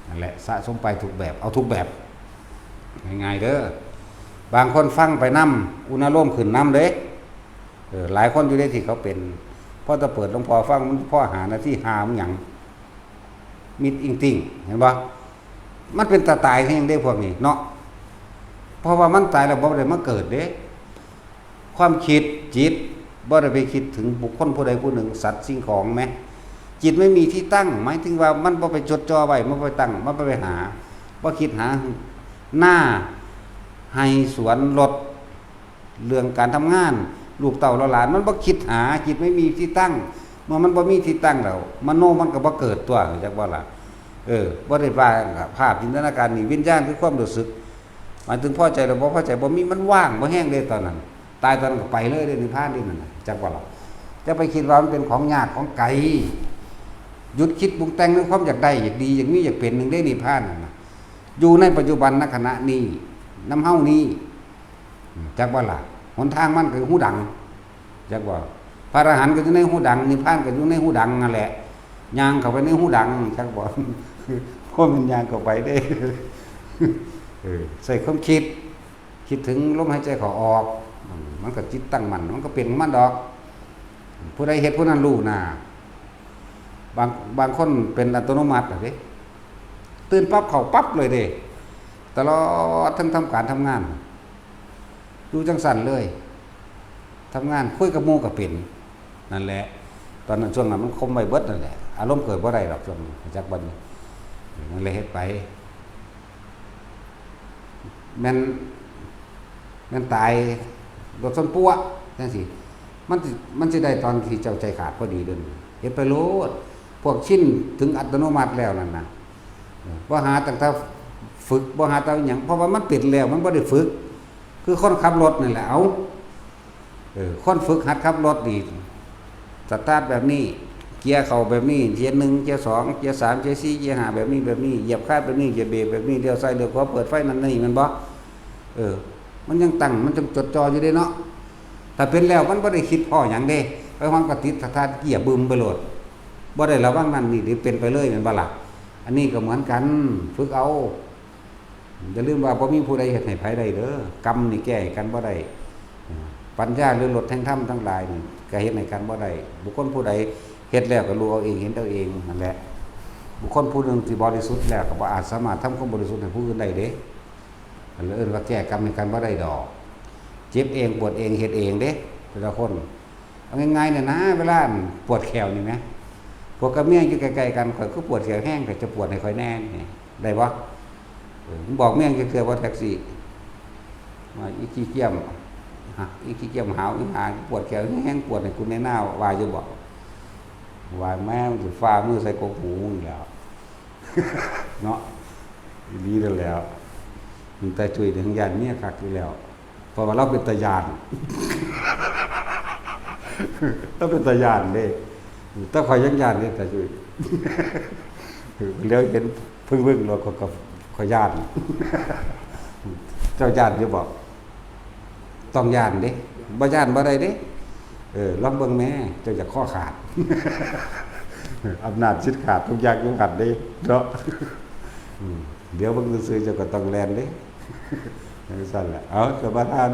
นั่นแหละ สะสมไปทุกแบบ เอาทุกแบบ ง่ายๆเด้อ บางคนฟังไปนำ อุณาโลมขึ้นนำเด้ เออ หลายคนอยู่เด้ที่เขาเป็น พอจะเปิดหลวงพ่อฟัง มันพอห้านาที หามันหยัง มิดอิงติ่ง เห็นบ่ มันเป็นตาตายคือหยังเด้พวกนี้เนาะ เพราะว่ามันตายแล้วบ่ได้มาเกิดเด้ ความคิดจิตบ่ได้ไปคิดถึงบุคคลผู้ใดผู้หนึ่ง สัตว์สิ่งของแหม จิตไม่มีที่ตั้ง หมายถึงว่ามันบ่ไปจดจ่อไว้ มันบ่ไปตั้ง มันบ่ไปหา บ่คิดหา นา ไฮ่ สวน รถ เรื่องการทำงาน ลูกเต้าเหล่าหลาน มันบ่คิดหา จิตไม่มีที่ตั้ง เมื่อมันบ่มีที่ตั้งแล้ว มโนมันก็บ่เกิดตัว จักบ่ล่ะ เออ บ่ได้ว่าภาพจินตนาการนี่ วิญญาณคือความรู้สึก หมายถึงพอใจหรือบ่พอใจ บ่มี มันว่าง บ่แฮงเด้ตอนนั้น ตายตอนนั้นก็ไปเลยเด้นิพพานเด้นั่นน่ะ จักบ่ล่ะ จะไปคิดว่ามันเป็นของยากของไกล หยุดคิดปรุงแต่งในความอยากได้ อยากดี อยากมี อยากเป็น หนึ่งเด้นิพพานนั่นน่ะ อยู่ในปัจจุบัน ณ ขณะนี้ นำเฮานี้ อืม จักบ่ล่ะ หนทางมันก็หูดัง จักบ่ พระอรหันต์ก็อยู่ในหูดัง นิพพานก็อยู่ในหูดังนั่นแหละ ย่างเข้าไปในหูดัง จักบ่ เพราะมันย่างเข้าไปเด้ เออ ใส่ความคิด คิดถึงลมหายใจเข้าออก อืมมันก็จิตตั้งมั่น มันก็เป็นของมันดอก ผู้ใดเฮ็ดผู้นั้นรู้หน้า บางบางคนเป็นอัตโนมัติอะเด้ ตื่นปั๊บเข้าปั๊บเลยเด้ ตลอดทั้งทำการทำงาน อยู่จังซั่นเลย ทำงานคุยกับหมู่ก็เป็น นั่นแหละ ตอนนั้นช่วงนั้นมันคมไว้เบิดนั่นแหละ อารมณ์เกิดบ่ได้ดอกช่วงนั้น จักบัดนี้ นั่นเลยเฮ็ดไป แม่น แม่นตายรถชนปั๊วจังซี่ มันสิ มันสิได้ตอนที่เจ้าใจขาดพอดีเด้อ เฮ็ดไปโลด พวกชินถึงอัตโนมัติแล้วนั่นน่ะ เออ บ่หาตั้งแต่ฝึก บ่หาแต่หยัง เพราะว่ามันเป็นแล้ว มันบ่ได้ฝึก คือคนขับรถนั่นแหละ เอา เออ คนฝึกหัดขับรถนี่ สตาร์ทแบบนี้ เกียร์เข้าแบบนี้ เกียร์หนึ่ง เกียร์สอง เกียร์สาม เกียร์สี่ เกียร์ห้า แบบนี้ แบบนี้ เหยียบคลัตช์แบบนี้ เหยียบเบรกแบบนี้ เลี้ยวซ้าย เลี้ยวขวา เปิดไฟนั่นนี่ แม่นบ่ เออ มันยังตั้ง มันจังจดจ่ออยู่เด้เนาะ ถ้าเป็นแล้วมันบ่ได้คิดพ้อหยังเด้ ไปฮอดก็ติดสตาร์ทเกียร์บึมไปโลด บ่ได้ระวังนั่นนี่ หรือเป็นไปเลย แม่นบ่ล่ะ อันนี้ก็เหมือนกัน ฝึกเอา อย่าลืมว่าบ่มีผู้ใดเฮ็ดให้ไผได้เด้อ กรรมนี่แก้ให้กันบ่ได้ ปัญญาหรือรถแห่งธรรมทั้งหลายนี่ก็เฮ็ดให้กันบ่ได้ บุคคลผู้ใดเฮ็ดแล้วก็รู้เอาเอง เห็นเอาเองนั่นแหละ บุคคลผู้หนึ่งที่บริสุทธิ์แล้วก็บ่อาจสามารถทำความบริสุทธิ์ให้ผู้อื่นได้เด้ อันเอิ้นว่าแก้กรรมให้กันบ่ได้ดอก เจ็บเอง ปวดเอง เฮ็ดเองเด้ แต่ละคน เอาง่ายๆเนี่ยนะ เวลาปวดแข้วนี่แหม พวกกับเมียอยู่ใกล้ๆกัน ข้อยคือปวดแข้วแฮง ข้อยจะปวดให้ข้อยแหน่นี่ ได้บ่ เออ มึงบอกเมียจักเทื่อบ่ แท็กซี่ ว่าอีขี้เกียจ ฮะ อีขี้เกียจหาว อีหา ปวดแข้วแฮง ปวดให้กูแหน่นา ว่าอยู่บ่ ว่าแม่มึงสิฟ้ามือใส่กกหูมึงแล้ว เนาะ อีหลีนั่นแหล้ว มันแต่ช่วยถึงย่านเมียคักอยู่แล้ว เพราะว่าเราเป็นตาย่าน เราเป็นตาย่านเด้ แต่ข้อยยังย่านเด้ ตาช่วย แล้วเห็นเพิ่งๆ เราก็ ก็ ข้อยย่าน เจ้าย่านอยู่บ่ ต้องย่านเด้ บ่ย่านบ่ได้เด้ เออ ลองเบิ่งแหม เจ้าอยากคอขาด อำนาจสิทธิ์ขาดทุกอย่างอยู่หั้นเด้ เนาะ อืม เดี๋ยวเบิ่งซื่อๆ เจ้าก็ต้องแล่นเด้ จังซั่นแหละ เอา สมาทาน